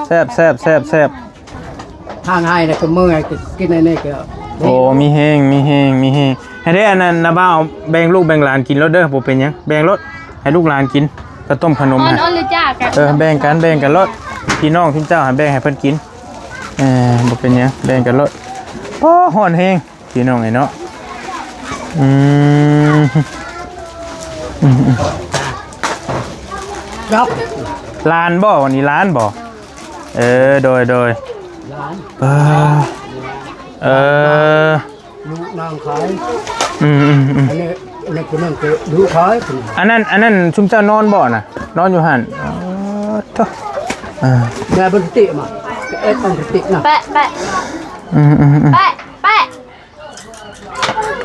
ແຊບ ແຊບ ແຊບ ແຊບ ທາງໃຫ້ແລ້ວກໍເມື່ອຍ ກິນອັນນີ້ກໍ ໂອ້ ມີແຮງ ມີແຮງ ມີແຮງ ໃຫ້ໄດ້ອັນນັ້ນນະ ບ່າວ ແບ່ງລູກແບ່ງຫຼານກິນໂລດເດີ ບໍ່ເປັນຫຍັງ ແບ່ງໂລດ ໃຫ້ລູກຫຼານກິນ ກະຕົ້ມຂະໜົມ ອ່ອນ ອ່ອນເລີຍຈ້າ ເອີ ແບ່ງກັນ ແບ່ງກັນໂລດ ພີ່ນ້ອງຊຸມເຈົ້າຫັ້ນແບ່ງໃຫ້ເພິ່ນກິນ ເອີ ບໍ່ເປັນຫຍັງ ແບ່ງກັນໂລດ ໂອ້ ຮ້ອນແຮງ. ພີ່ນ້ອງເອີຍເນາະ ອືມ ອືມ ອືມ ດອກ ຫຼານບໍ່? ວັນນີ້ຫຼານບໍ່? ເອີ ໂດຍ ໂດຍ ຫຼານ ເອີ ເອີ ລູກນາງຂາຍ ອືມ ອືມ ອືມ ອັນນີ້ ອັນນີ້ຄືນັ້ນຄືດູຂາຍ ອັນນັ້ນ ອັນນັ້ນຊຸມເຈົ້ານອນບໍ່ນະ? ນອນຢູ່ຫັ້ນ ອໍ ໂທ້ ເອີ ແມ່ເພິ່ນຕິມາ ເອັດເພິ່ນຕິນະ ແປະ ແປະ ອືມ ອືມ ອືມ ແປະ ແປະ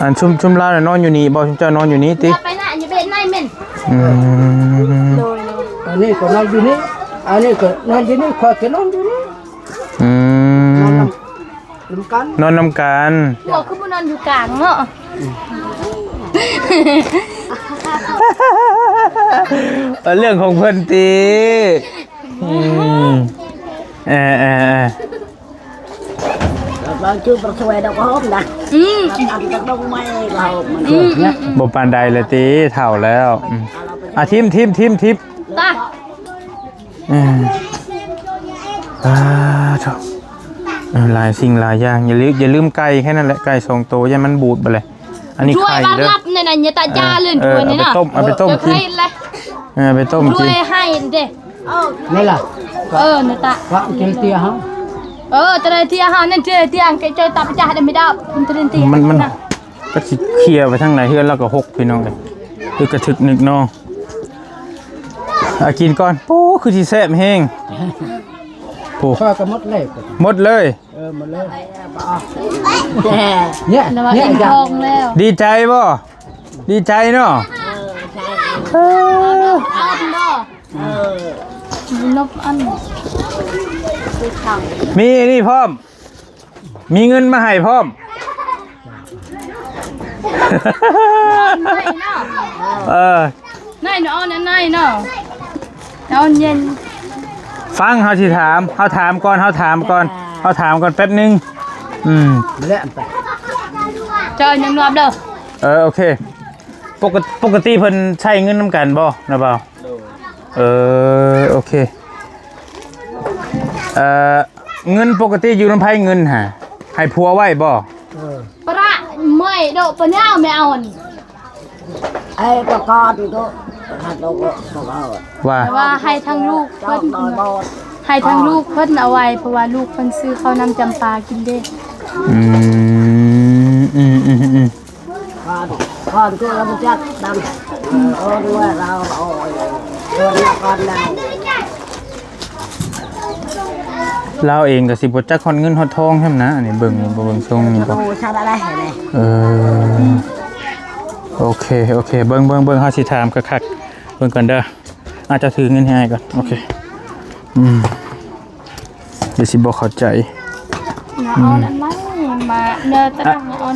ອັນຊຸມ ຊຸມລາວນະນອນຢູ່ນີ້ບໍ່? ຊຸມເຈົ້ານອນຢູ່ນີ້ຕິ? ຢ່າໄປນະ ຢ່າໄປໄນແມ່ນ ອືມ ໂດຍ ອັນນີ້ກໍນອນຢູ່ນີ້ ອັນນີ້ກໍນອນຢູ່ນີ້ ຂ້ອຍກໍນອນຢູ່ນີ້ ອືມ ນອນນຳ ນຳກັນ ນອນນຳກັນ ພວກຄືບໍ່ນອນຢູ່ກາງເນາະ ເອີ ເລື່ອງຂອງເພິ່ນຕິ ອືມ ເອີ ເອີ ເອີ ບາງຈຸປະຊວຍດອກຫອມນະ ອືມ ອັນດອກໄມ້ກໍຫອມມັນ ອືມ ອືມ ອືມ ບໍ່ປານໃດລະຕິ ເຖົ້າແລ້ວ ອືມ ອ່ະ ຖິ້ມ ຖິ້ມ ຖິ້ມ ຖິ້ມ ຕາ ອືມ ອ່າ ໂທ້ ເອີ ຫຼາຍສິ່ງຫຼາຍຢ່າງ ຢ່າລືມ ຢ່າລືມໄກ່ແຄ່ນັ້ນແຫຼະ ໄກ່ສອງໂຕ ຢ້ານມັນບູດເບິດແຫຼະ ອັນນີ້ໄຂ່ເດີ ຖ້ວຍບາດລັບນີ້ນະ ຢ່າຕະຈາເລີຍ ເອີ ຖ້ວຍນີ້ນະ ເອົາໄປຕົ້ມ ເອົາໄປຕົ້ມກິນ ເອີ ເອົາໄປຕົ້ມກິນ ຖ້ວຍໃຫ້ເດ້ ນີ້ລະ ເອີ ນີ້ຕະ ວ່າກິນເຕຍເຮົາ ເອີ ຕະໄດເຕຍເຮົານັ້ນ ເຕຍ ເຕຍ ເກຍເຈີຍຕັບຈາໄດ້ໄມ່ດອກ ມັນຕະໄດເຕຍ ມັນ ມັນ ນະ ຈັກຊິເຄຍໄປທາງໃດ ເຮືອນລາວກໍຫົກ ພີ່ນ້ອງເອີຍ ຄືກະທຶກນຶກເນາະ ອາ ກິນກ່ອນ ໂອ້ ຄືຊິແຊບແຮງ ໂອ້ ຂ້ອຍກໍໝົດເລີຍ ໝົດເລີຍ ເອີ ໝົດເລີຍ ເນຍ ລະວ່າ ເນຍ ອີ່ມທ້ອງແລ້ວ ດີໃຈບໍ່? ດີໃຈເນາະ ເອີ ໃຊ່ ເອີ ເອີ ມີອັນນີ້ພ້ອມ ມີເງິນມາໃຫ້ພ້ອມ ເອີ ນ້ອຍເນາະ ນ້ອຍເນາະ ນ້ອຍເນາະ ເຢັນ ຟັງ ເຮົາຊິຖາມ ເຮົາຖາມກ່ອນ ເຮົາຖາມກ່ອນ ເຮົາຖາມກ່ອນແປັບໜຶ່ງ ອືມ ເຈົ້າຍັງນອບເດີ ເອີ ໂອເຄ ປົກກະ ປົກກະຕິເພິ່ນໃຊ້ເງິນນຳກັນບໍ່ ນະບ່າວ? ໂດຍ ເອີ ໂອເຄ ເອີ ເງິນປົກກະຕິຢູ່ນຳໃຜເງິນຫາ? ໃຫ້ຜົວໄວ້ບໍ່? ເອີ ເດາະປະຍາວແມ່ອອນ ໄອ້ປະກອນກໍ ຫາໂຕກໍປະກອນ ວ່າ ແຕ່ວ່າໃຫ້ທາງລູກເພິ່ນ ເຈົ້ານ້ອຍບອດ ໃຫ້ທາງລູກເພິ່ນເອົາໄວ້ ເພາະວ່າລູກເພິ່ນຊື້ເຂົ້ານ້ຳຈຳປາກິນເດ້. ອືມ ອືມໆໆໆ ກ່ອນ ກ່ອນຄືລະບໍ່ຈັກດຳ ເອີ ເອົາດ້ວຍລາວ ເອົາ ເອົາກ່ອນນະ. ລາວເອງກໍຊິບໍ່ຈັກຮອດເງິນຮອດທອງຊ້ຳນະ ອັນນີ້ເບິ່ງ ບໍ່ເບິ່ງຊົງນີ້ບໍ່ ໂອ້ ຊາດໄດ້ແທ້ເດ້. ເອີ ໂອເຄ ໂອເຄ ເບິ່ງ ເບິ່ງ ເບິ່ງ ເຮົາຊິຖາມຄັກໆ ເບິ່ງກ່ອນເດີ. ອາດຈະຖືເງິນໃຫ້ອ້າຍກ່ອນ ໂອເຄ ອືມ ດຽວຊິບໍ່ເຂົ້າໃຈ ອືມ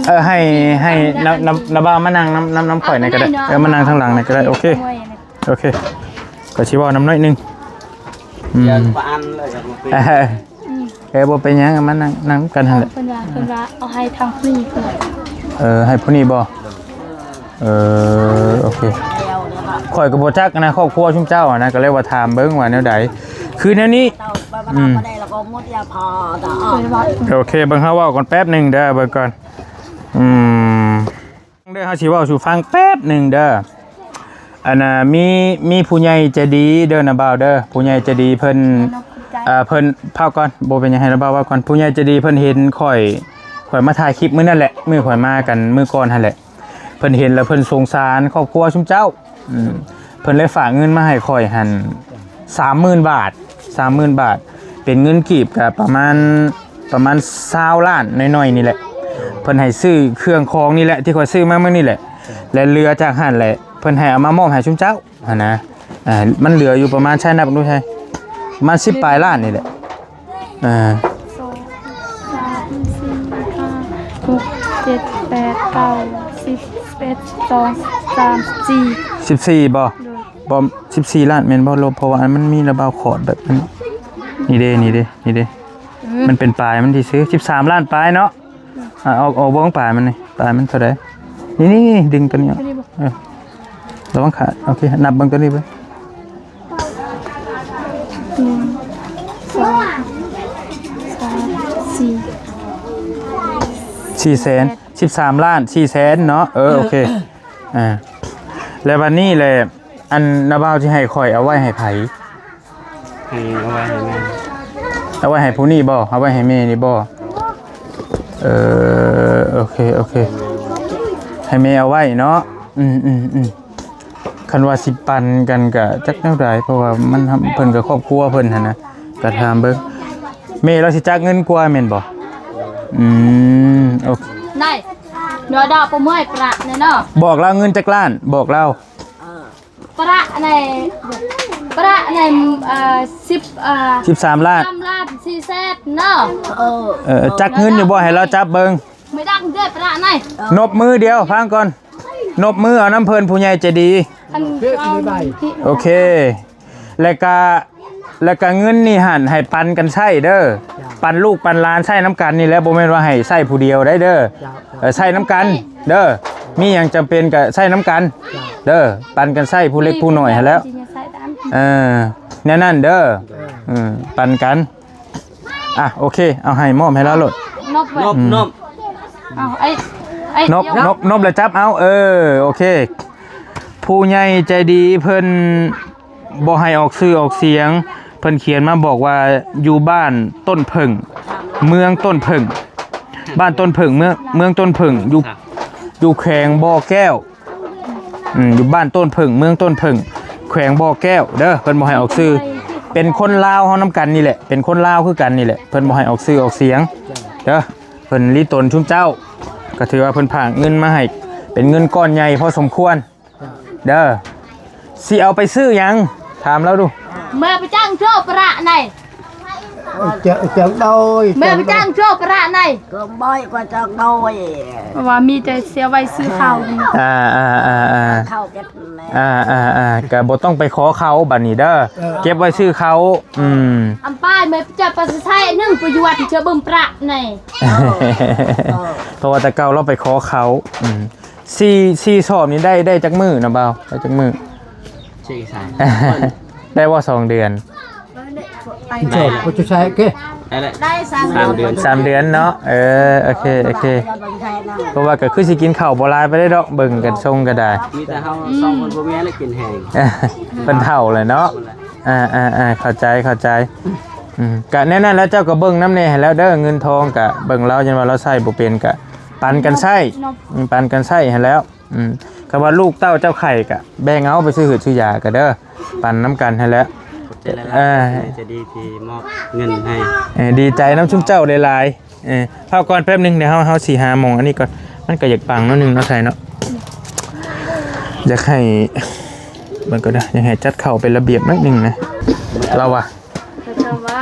ເອີ ໃຫ້ ໃຫ້ນ້າ ນ້າ ນ້າບ່າວມານັ່ງນຳ ນຳ ນຳຂ້ອຍນີ້ກໍໄດ້ ເອີ ມານັ່ງທາງຫຼັງນີ້ກໍໄດ້ ໂອເຄ. ໂອເຄ ກໍຊິເວົ້ານຳໜ້ອຍໜຶ່ງ ອືມ ເອີ ບໍ່ເປັນຫຍັງ ມານັ່ງ ນັ່ງກັນຫັ້ນແຫຼະ. ເພິ່ນວ່າ ເພິ່ນວ່າເອົາໃຫ້ທາງຜູ້ນີ້ ເອີ ໃຫ້ຜູ້ນີ້ບໍ່? ເອີ ໂອເຄ ຂ້ອຍກໍບໍ່ຈັກນະ ຄອບຄົວຊຸມເຈົ້ານະ ກໍເລີຍວ່າຖາມເບິ່ງວ່າແນວໃດ ຄືແນວນີ້ ອືມ ໂອເຄ ເບິ່ງ ເຮົາເວົ້າກ່ອນແປັບໜຶ່ງເດີ ເບິ່ງກ່ອນ ອືມ ເດີ ເຮົາຊິເວົ້າສູ່ຟັງແປັບໜຶ່ງເດີ. ອັນນ່າ ມີ ມີຜູ້ໃຫຍ່ໃຈດີເດີ ນ້າບ່າວເດີ ຜູ້ໃຫຍ່ໃຈດີເພິ່ນ ເອີ ເພິ່ນ ພາວກ່ອນ ບໍ່ເປັນຫຍັງ ໃຫ້ນ້າບ່າວເວົ້າກ່ອນ. ຜູ້ໃຫຍ່ໃຈດີເພິ່ນເຫັນຂ້ອຍ ຂ້ອຍມາຖ່າຍຄລິບມື້ນັ້ນແຫຼະ ມື້ຂ້ອຍມາກັນມື້ກ່ອນຫັ້ນແຫຼະ ເພິ່ນເຫັນແລ້ວເພິ່ນສົງສານຄອບຄົວຊຸມເຈົ້າ ອືມ ເພິ່ນເລີຍຝາກເງິນມາໃຫ້ຂ້ອຍຫັ້ນ ສາມໝື່ນບາດ ສາມໝື່ນບາດ ເປັນເງິນກີບກໍປະມານ ປະມານຊາວລ້ານໜ້ອຍໆນີ້ແຫຼະ. ເພິ່ນໃຫ້ຊື້ເຄື່ອງຂອງນີ້ແຫຼະ ທີ່ຂ້ອຍຊື້ມາມື້ນີ້ແຫຼະ ແລະ ເຫຼືອຈາກຫັ້ນແຫຼະ ເພິ່ນໃຫ້ເອົາມາມອບໃຫ້ຊຸມເຈົ້າຫັ້ນນະ. ອ່າ ມັນເຫຼືອຢູ່ປະມານ ໃຊ້ນັບເບິ່ງດູ ໃຊ້ ປະມານສິບປາຍລ້ານນີ້ແຫຼະ. ອ່າ ສອງ ສາມ ສີ່ ຫ້າ ຫົກ ເຈັດ ແປດ ເກົ້າ ສິບ ສິບເອັດ ສິບສອງ ສິບສາມ ສິບສີ່ ສິບສີ່ບໍ່? ໂດຍ ບໍ່ ສິບສີ່ລ້ານແມ່ນບໍ່? ລົບ ເພາະວ່າອັນມັນມີລະເບົາຂອດແບບນັ້ນ ນີ້ເດ້ ນີ້ເດ້ ນີ້ເດ້ ອືມ ມັນເປັນປາຍມັນທີ່ຊື້ ສິບສາມລ້ານປາຍເນາະ. ອ່າ ອອກ ອອກເບິ່ງປາຍມັນນີ້ ປາຍມັນເທົ່າໃດ? ນີ້ໆໆ ດຶງຕົວນີ້ອອກ ຕົວນີ້ບໍ່? ເອີ ລະວັງຂາດ ໂອເຄ ນັບເບິ່ງຕົວນີ້ເບິ່ງ ໜຶ່ງ ສອງ ສາມ ສີ່ ສີ່ແສນ ສິບສາມລ້ານສີ່ແສນເນາະ. ເອີ ໂອເຄ ອ່າ ແລ້ວບັດນີ້ແຫຼະ ອັນນ້າບ່າວຊິໃຫ້ຂ້ອຍເອົາໄວ້ໃຫ້ໃຜ? ໃຫ້ເອົາໄວ້ໃຫ້ແມ່ ເອົາໄວ້ໃຫ້ຜູ້ນີ້ບໍ່? ເອົາໄວ້ໃຫ້ແມ່ນີ້ບໍ່? ເອີ ໂອເຄ ໂອເຄ ໃຫ້ແມ່ເອົາໄວ້ເນາະ. ອືມໆໆ ຄັນວ່າຊິປັນກັນກະຈັກແນວໃດ ເພາະວ່າມັນ ເພິ່ນກະຄອບຄົວເພິ່ນຫັ້ນນະ ກະຖາມເບິ່ງ. ແມ່ລາວຊິຈັກເງິນກວ່າແມ່ນບໍ່? ອືມ ໂອເຄ ໄດ້ ດອກ ດອກບໍ່ເມື່ອຍປະແນ່ເນາະ. ບອກລາວເງິນຈັກລ້ານ ບອກລາວ. ປະໃນ ປະໃນ ເອີ ສິບ ເອີ ສິບສາມລ້ານ ສາມລ້ານສີ່ແສນເນາະ. ເອີ ເອີ ຈັກເງິນຢູ່ບໍ່? ໃຫ້ລາວຈັບເບິ່ງ ໄມ່ດັງເດີປະໃນ ນົບມືດຽວ ຟັງກ່ອນ ນົບມືເອົານຳເພິ່ນ ຜູ້ໃຫຍ່ໃຈດີ. ໂອເຄ ແລ້ວກະ ແລ້ວກະເງິນນີ້ຫັ້ນໃຫ້ປັນກັນໃຊ້ເດີ ປັນລູກປັນຫຼານໃຊ້ນຳກັນນີ້ແຫຼະ ບໍ່ແມ່ນວ່າໃຫ້ໃຊ້ຜູ້ດຽວໄດ້ເດີ. ເອີ ໃຊ້ນຳກັນເດີ ມີຫຍັງຈຳເປັນກະໃຊ້ນຳກັນເດີ ປັນກັນໃຊ້ຜູ້ເລັກຜູ້ນ້ອຍຫັ້ນແຫຼ້ວ. ເອີ ແນວນັ້ນເດີ ເອີ ປັນກັນ. ອ່ະ ໂອເຄ ເອົາໃຫ້ ມອບໃຫ້ລາວໂລດ. ນົບ ນົບ ນົບ ເອົາ ໄອ້ ໄອ້ ນົບ ນົບ ນົບແລ້ວຈັບເອົາ. ເອີ ໂອເຄ ຜູ້ໃຫຍ່ໃຈດີເພິ່ນ ບໍ່ໃຫ້ອອກຊື່ອອກສຽງ ເພິ່ນຂຽນມາບອກວ່າ ຢູ່ບ້ານຕົ້ນເຜິ້ງ ເມືອງຕົ້ນເຜິ້ງ ບ້ານຕົ້ນເຜິ້ງ ເມືອງ ເມືອງຕົ້ນເຜິ້ງ ຢູ່ ຢູ່ແຂວງບໍ່ແກ້ວ ອືມ ຢູ່ບ້ານຕົ້ນເຜິ້ງ ເມືອງຕົ້ນເຜິ້ງ ແຂວງບໍ່ແກ້ວເດີ. ເພິ່ນບໍ່ໃຫ້ອອກຊື່ ເປັນຄົນລາວເຮົານຳກັນນີ້ແຫຼະ ເປັນຄົນລາວຄືກັນນີ້ແຫຼະ ເພິ່ນບໍ່ໃຫ້ອອກຊື່ອອກສຽງເດີ. ເພິ່ນລີຕົນຊຸມເຈົ້າ ກໍຖືວ່າເພິ່ນຝາກເງິນມາໃຫ້ ເປັນເງິນກ້ອນໃຫຍ່ພໍສົມຄວນ ເດີ ຊິເອົາໄປຊື້ຫຍັງ? ຖາມລາວດູ. ແມ່ປະຈັງໂຈປະໃນ ເຈົ້າ ເຈົ້າໂດຍ ແມ່ປະຈັງໂຈປະໃນ ກໍບໍ່ກໍຈັກໂດຍ ວ່າມີແຕ່ເສຍໄວ້ຊື້ເຂົ້າ. ອ່າ ອ່າ ອ່າ ອ່າ ເຂົ້າເກັບແມ່ ອ່າ ອ່າ ອ່າ ກໍບໍ່ຕ້ອງໄປຂໍເຂົາບັດນີ້ເດີ ເອີ ເກັບໄວ້ຊື້ເຂົ້າ. ອືມ ອຳປາຍແມ່ປະຈັງປາສະໄຊໜຶ່ງປະຍວດເຈົ້າເບິ່ງປະໃນ ເອີ ເອີ ເພາະວ່າແຕ່ເກົ່າລາວໄປຂໍເຂົາ. ອືມ ສີ່ ສີ່ສອບນີ້ໄດ້ ໄດ້ຈັກມື້ນະບ່າວ? ໄດ້ຈັກມື້? ສີ່ສາມ ໄດ້ບໍ່ສອງເດືອນ? ໃນ ໂອ້ ຜູ້ຊາຍ ໂອເຄ ໄດ້ແຫຼະ ໄດ້ສາມ ສາມເດືອນ ສາມເດືອນເນາະ. ເອີ ໂອເຄ ໂອເຄ ເພາະວ່າກໍຄືຊິກິນເຂົ້າບໍ່ຫຼາຍປານໃດດອກ ເບິ່ງກັນຊົງກໍໄດ້ ມີແຕ່ເຮົາສອງຄົນ ອືມ ຜົວເມຍແຫຼະກິນແຮງ ເພິ່ນເຖົ້າແລ້ວເນາະ. ອ່າໆໆ ເຂົ້າໃຈ ເຂົ້າໃຈ. ອືມ ກະແນວນັ້ນແຫຼະ ເຈົ້າກໍເບິ່ງນຳແດ່ຫັ້ນແຫຼະເດີ ເງິນທອງກະເບິ່ງລາວ ຢ້ານວ່າລາວໃຊ້ບໍ່ເປັນ ກະປັນກັນໃຊ້ ເນາະ ອືມ ປັນກັນໃຊ້ຫັ້ນແຫຼະ. ອືມ ຄັນວ່າລູກເຕົ້າເຈົ້າໄຂ້ກະແບ່ງເອົາໄປຊື້ຫືດຊື້ຢາກະເດີ ປັນນຳກັນຫັ້ນແຫຼະ. ຂອບໃຈຫຼາຍໆ ເອີ ໃຈດີທີ່ມອບເງິນໃຫ້. ເອີ ດີໃຈນຳຊຸມເຈົ້າຫຼາຍໆ. ເອີ ພັກກ່ອນແປັບໜຶ່ງ ດຽວເຮົາ ເຮົາຊິຫາໝ່ອງອັນນີ້ກ່ອນ ມັນກໍຢາກບັງໜ້ອຍໜຶ່ງເນາະ ໃສ່ເນາະ. ຢາກໃຫ້ ເບິ່ງກ່ອນເດີ ຢາກໃຫ້ຈັດເຂົ້າເປັນລະບຽບໜ້ອຍໜຶ່ງນະ ລາວວ່າ ເຂົາເຈົ້າວ່າ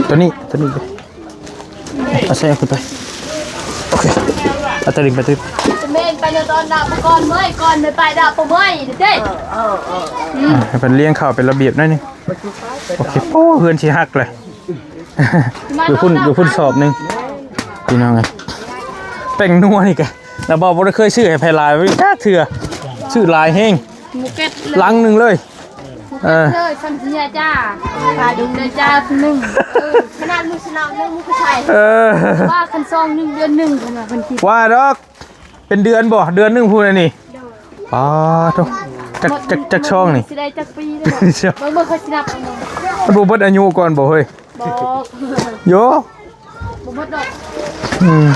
ຕົວນີ້ ຕົວນີ້ ເອົາໃສ່ເອົາຂຶ້ນໄປ. ໂອເຄ ເອົາຕົວນີ້ໄປ ຕົວນີ້ ຈະແມ່ນໄປເນາະ ຕອນດາບກ່ອນເມີ້ຍ ກ່ອນໄປ ໄປດາບເມີ້ຍເດ້. ອືມ ໃຫ້ເພິ່ນລຽງເຂົ້າເປັນລະບຽບໜ້ອຍໜຶ່ງ. ໂອເຄ ໂອ້ ເຮືອນຊິຫັກເລີຍ. ຢູ່ພຸ້ນ ຢູ່ພຸ້ນສອບໜຶ່ງ ພີ່ນ້ອງເອີຍ. ແປ້ງນົວນີ້ກະ ລະບໍ່ ບໍ່ໄດ້ເຄີຍຊື້ໃຫ້ໃຜຫຼາຍຈັກເທື່ອ ຊື້ຫຼາຍແຮງ ໝູເກັດເລີຍ ຫຼັງໜຶ່ງເລີຍ. ເອີ ເລີຍ ຊັ້ນເສຍຈ້າ ປາດຸກເດີຈ້າໜຶ່ງ. ເອີ ຂະໜາດໝູສະເໜາໜຶ່ງໝູກໍໃສ່. ເອີ ວ່າຄັນຊອງໜຶ່ງເດືອນໜຶ່ງ ເພິ່ນວ່າເພິ່ນກິນ ວ່າດອກ ເປັນເດືອນບໍ່ ເດືອນໜຶ່ງພຸ້ນອັນນີ້. ໂດຍ ປາໂທ້ ຈັກ ຈັກ ຈັກຊອງນີ້ ຊິໄດ້ຈັກປີເດ້. ເບິ່ງ ເບິ່ງ ເຂົາຊິນັບ ມັນບໍ່ເບິດອາຍຸກ່ອນບໍ່ເຮີ້ຍ? ບໍ່ ໂຢ ບໍ່ເບິດດອກ. ອືມ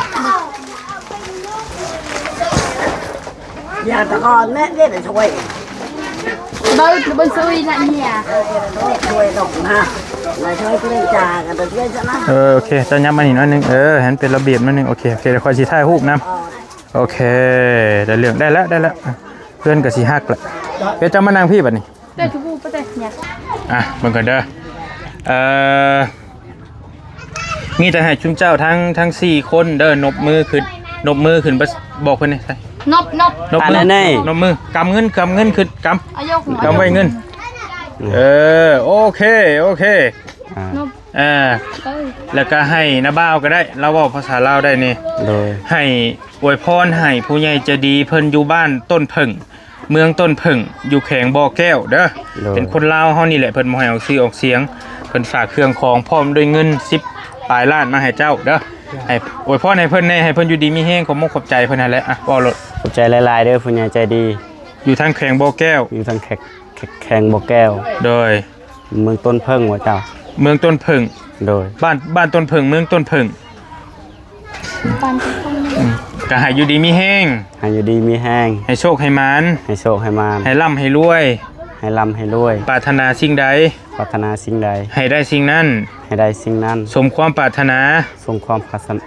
ຢ່າຕະກອນແມ່ເດ້ຊ່ວຍ ເບິ່ງ ເບິ່ງຊ່ວຍນະເມຍ ເອີ ຊ່ວຍດອກນະ ມາຊ່ວຍເຈລະຈາກັນ ຊ່ວຍຊະນະ. ເອີ ໂອເຄ ເຈົ້າຍັບມານີ້ໜ້ອຍໜຶ່ງ ເອີ ໃຫ້ມັນເປັນລະບຽບໜ້ອຍໜຶ່ງ. ໂອເຄ ໂອເຄ ດຽວຂ້ອຍຊິຖ່າຍຮູບນຳ. ໂອເຄ ໄດ້ເລື່ອງ ໄດ້ແລ້ວ ໄດ້ແລ້ວ. ເພື່ອນກໍຊິຮັກແຫຼະ. ເອີ ເຈົ້າມານັ່ງພີ້ບັດນີ້ ເຈົ້າຄືຜູ້ປະເຕັດຫຍັງ? ອ່ະ ເບິ່ງກ່ອນເດີ ເອີ ມີແຕ່ໃຫ້ຊຸມເຈົ້າທັງ ທັງສີ່ຄົນເດີ ນົບມືຂຶ້ນ ນົບມືຂຶ້ນ ບອກເພິ່ນນີ້ ນົບ ນົບ ນົບມື ນົບມື ກຳເງິນ ກຳເງິນຂຶ້ນ ກຳ ກຳໄວ້ເງິນ. ເອີ ໂອເຄ ໂອເຄ ອ່າ ນົບ ເອີ ເອີ ແລ້ວກໍໃຫ້ນ້າບ່າວກໍໄດ້ ລາວເວົ້າພາສາລາວໄດ້ນີ້. ໂດຍ ໃຫ້ອວຍພອນໃຫ້ຜູ້ໃຫຍ່ໃຈດີເພິ່ນຢູ່ບ້ານຕົ້ນເຜິ້ງ ເມືອງຕົ້ນເຜິ້ງ ຢູ່ແຂວງບໍ່ແກ້ວເດີ. ໂດຍ ເປັນຄົນລາວເຮົານີ້ແຫຼະ ເພິ່ນບໍ່ໃຫ້ອອກຊື່ອອກສຽງ ເພິ່ນຝາກເຄື່ອງຂອງພ້ອມດ້ວຍເງິນສິບປາຍລ້ານມາໃຫ້ເຈົ້າເດີ. ໃຫ້ອວຍພອນໃຫ້ເພິ່ນແດ່ ໃຫ້ເພິ່ນຢູ່ດີມີແຮງ ຂອບມົກຂອບໃຈເພິ່ນຫັ້ນແຫຼະ. ອ່ະ ເວົ້າໂລດ. ຂອບໃຈຫຼາຍໆເດີ ຜູ້ໃຫຍ່ໃຈດີ. ຢູ່ທາງແຂວງບໍ່ແກ້ວ ຢູ່ທາງແຂວງ ແຂວງບໍ່ແກ້ວ. ໂດຍ ເມືອງຕົ້ນເຜິ້ງບໍ່ເຈົ້າ? ເມືອງຕົ້ນເຜິ້ງ. ໂດຍ ບ້ານ ບ້ານຕົ້ນເຜິ້ງ ເມືອງຕົ້ນເຜິ້ງ. ບ້ານຕົ້ນເຜິ້ງ ອືມ ກໍໃຫ້ຢູ່ດີມີແຮງ ໃຫ້ຢູ່ດີມີແຮງ ໃຫ້ໂຊກໃຫ້ໝານ ໃຫ້ໂຊກໃຫ້ໝານ ໃຫ້ລ່ຳໃຫ້ລວຍ ໃຫ້ລ່ຳໃຫ້ລວຍ. ປາດຖະໜາສິ່ງໃດ ປາດຖະໜາສິ່ງໃດ ໃຫ້ໄດ້ສິ່ງນັ້ນ ໃຫ້ໄດ້ສິ່ງນັ້ນ ສົມຄວາມປາດຖະໜາ ສົມຄວາມປາດຖະໜ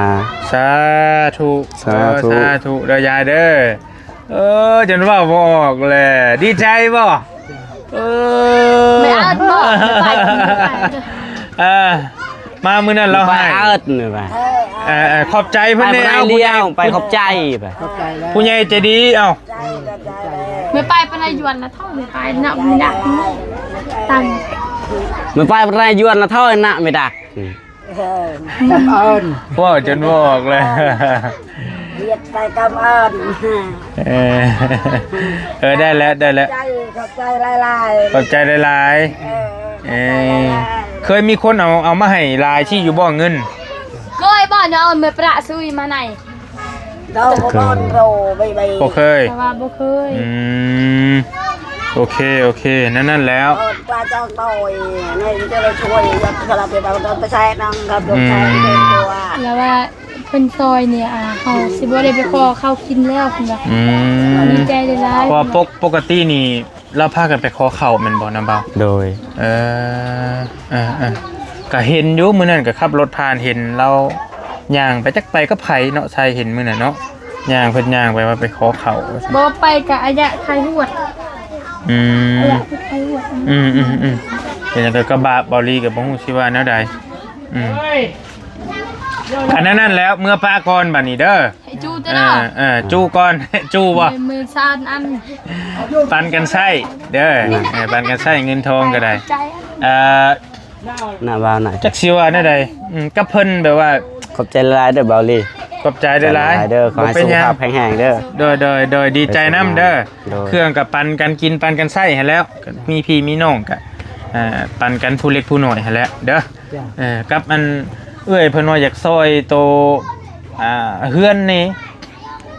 າ. ສາທຸ ສາທຸ ເອີ ສາທຸເດີຍາຍເດີ. ເອີ ຈົນເວົ້າບໍ່ອອກແຫຼະ ດີໃຈບໍ່? ເອີ ແມ່ອາດບໍ່ ເອີ ມາມື້ນັ້ນລາວໃຫ້ ອາດນີ້ວ່າ ເອີ ຂອບໃຈເພິ່ນແດ່ ເອົາ ຜູ້ໃຫຍ່ ໄປຂອບໃຈໄປ ຂອບໃຈແລ້ວ ຜູ້ໃຫຍ່ໃຈດີ. ເອົ້າ ແມ່ໄປປານໃດຍວນນະເຖົ້າ ແມ່ໄປນະ ມີນະ ຕັງ ແມ່ໄປປານໃດຍວນນະເຖົ້ານະ ແມ່ດາ. ເອີ ກຳເອີນ ເວົ້າຈົນບໍ່ອອກເລີຍ ວຽດໄປກຳເອີນ. ເອີ ເອີ ໄດ້ແລ້ວ ໄດ້ແລ້ວ ຂອບໃຈ ຂອບໃຈຫຼາຍໆ ຂອບໃຈຫຼາຍໆ. ເອີ ເອີ ເຄີຍມີຄົນເອົາ ເອົາມາໃຫ້ຫຼາຍຊີ້ຢູ່ບໍ່ເງິນ? ເຄີຍບໍ່ເນາະ ແມ່ປະຊຸຍມາໃນ ບໍ່ເຄີຍ ແຕ່ວ່າບໍ່ເຄີຍ. ອືມ ໂອເຄ ໂອເຄ ນັ້ນ ນັ້ນແລ້ວ ແລ້ວວ່າເພິ່ນຊ່ອຍນີ້ ອາ ເຮົາຊິບໍ່ໄດ້ໄປຂໍເຂົ້າກິນແລ້ວ ເພິ່ນວ່າ. ອືມ ດີໃຈຫຼາຍໆ ເພາະວ່າປົກ ປົກກະຕິນີ້ ລາວພາກັນໄປຂໍເຂົ້າແມ່ນບໍ່ ນ້ຳບ່າວ? ໂດຍ ເອີ ເອີ ເອີ ກະເຫັນຢູ່ ມື້ນັ້ນກະຂັບລົດຜ່ານ ເຫັນລາວຍ່າງໄປ ຈັກໄປກັບໃຜເນາະ ໃສເຫັນມື້ນັ້ນເນາະ ຍ່າງ ເພິ່ນຍ່າງໄປວ່າໄປຂໍເຂົ້າ. ບໍ່ໄປກະອາຍະໄຂ້ຫວດ. ອືມ ອາຍະໄຂ້ຫວດ. ອືມ ອືມ ອືມ ເປັນຫຍັງກະ ກະບາບ ເບົາລີກະບໍ່ຮູ້ຊິວ່າແນວໃດ. ອືມ ອັນນັ້ນ ນັ້ນແລ້ວ ເມືອປະກ່ອນບາດນີ້ເດີ. ໃຫ້ຈູ້ເດີເນາະ ເອີ ເອີ ຈູ້ກ່ອນ ຈູ້ບໍ່? ມື້ຊານອັນ ປັນກັນໃຊ້ເດີ ເອີ ປັນກັນໃຊ້ເງິນທອງກໍໄດ້. ເອີ ນະວ່ານະ ຈັກຊິວ່າແນວໃດ ອືມ ກັບເພິ່ນແບບວ່າ ຂອບໃຈຫຼາຍໆເດີເບົາລີ ຂອບໃຈຫຼາຍໆເດີ ຂໍໃຫ້ສຸຂະພາບແຂງແຮງເດີ. ໂດຍ ໂດຍ ໂດຍ ດີໃຈນຳເດີ. ໂດຍ ເຄື່ອງກໍປັນກັນກິນ ປັນກັນໃຊ້ຫັ້ນແຫຼ້ວ ມີພີ່ມີນ້ອງກໍ ອ່າ ປັນກັນຜູ້ເລັກຜູ້ນ້ອຍຫັ້ນແຫຼະເດີ. ເອີ ກັບອັນເອື້ອຍເພິ່ນວ່າຢາກຊ່ອຍໂຕ ອ່າ ເຮືອນນີ້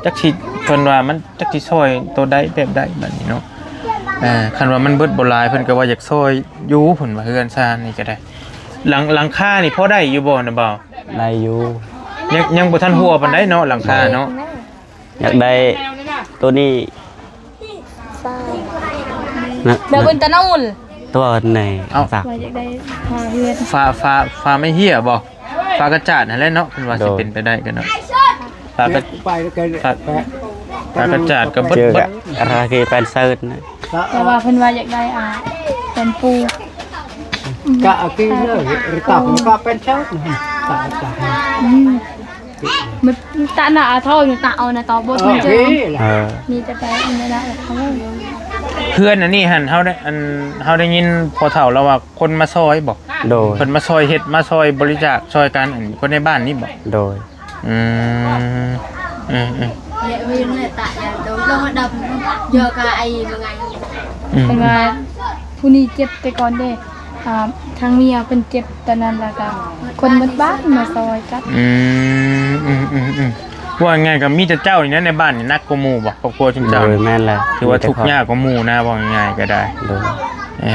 ຈັກຊິ ເພິ່ນວ່າມັນຈັກຊິຊ່ອຍໂຕໃດແບບໃດບັດນີ້ເນາະ. ເອີ ຄັນວ່າມັນເບິດບໍ່ຫຼາຍ ເພິ່ນກໍວ່າຢາກຊ່ອຍຢູ່ ເພິ່ນວ່າເຮືອນຊານນີ້ກໍໄດ້. ຫຼັງ ຫຼັງຄານີ້ພໍໄດ້ຢູ່ບໍ່ນະບ່າວ? ໄດ້ຢູ່. ຍັງ ຍັງບໍ່ທັນຮົ່ວປານໃດເນາະ ຫຼັງຄາເນາະ. ຢາກໄດ້ໂຕນີ້ ຟ້າ ນະ ແບບເປັນຕະໜູນ ຕົວໃນ ເອົ້າ ສັກ ວ່າຢາກໄດ້ຝາເຮືອນ ຝາ ຝາ ຝາໄມ້ເຫ້ຍບໍ່? ຝາກະຈາດຫັ້ນແຫຼະເນາະ ເພິ່ນວ່າ ໂດຍ ຊິເປັນໄປໄດ້ກໍເນາະ. ຝາກະ ຝາ ຝາກະຈາດກໍເບິດ ເຈີ ເບິດ ກະລາເກແປນເຊີນນະ. ແຕ່ວ່າເພິ່ນວ່າຢາກໄດ້ ອ່າ ແປນປູ ກະເອົາກິນເລີຍ ຫຼື ຕາກມັນກໍແປນເຊີນນະ ຕາກ ຕາກ ອືມ ມັນຕະໜ້າເອົາເທົ່າຢູ່ຕະເອົານະ ຕອບບໍ່ຖືກ. ເອີ ເອີ ມີແຕ່ໄປອັນນັ້ນລະເທົ່າ. ເຮືອນອັນນີ້ຫັ້ນ ເຮົາໄດ້ ອັນ ເຮົາໄດ້ຍິນພໍ່ເຖົ້າລາວວ່າຄົນມາຊ່ອຍບໍ່? ໂດຍ ເພິ່ນມາຊ່ອຍເຮັດ ມາຊ່ອຍບໍລິຈາກ ຊ່ອຍກັນ ອັນຄົນໃນບ້ານນີ້ບໍ່? ໂດຍ. ອືມ ອືມ ອືມ ອືມ ເພິ່ນວ່າຜູ້ນີ້ເຈັບແຕ່ກ່ອນເດ້ ອ່າ ທາງເມຍເພິ່ນເຈັບຕອນນັ້ນ ແລ້ວກໍຄົນໝົດບ້ານມາຊ່ອຍກັນ. ອືມ ອືມ ອືມ ອືມ ວ່າງ່າຍກໍມີແຕ່ເຈົ້ານີ້ນະໃນບ້ານນີ້ໜັກກວ່າໝູ່ບໍ່? ຄອບຄົວຊຸມເຈົ້າ ໂດຍ ແມ່ນແຫຼະ ຖືວ່າທຸກຍາກກວ່າໝູ່ນະ ເວົ້າງ່າຍໆກໍໄດ້. ໂດຍ ເອີ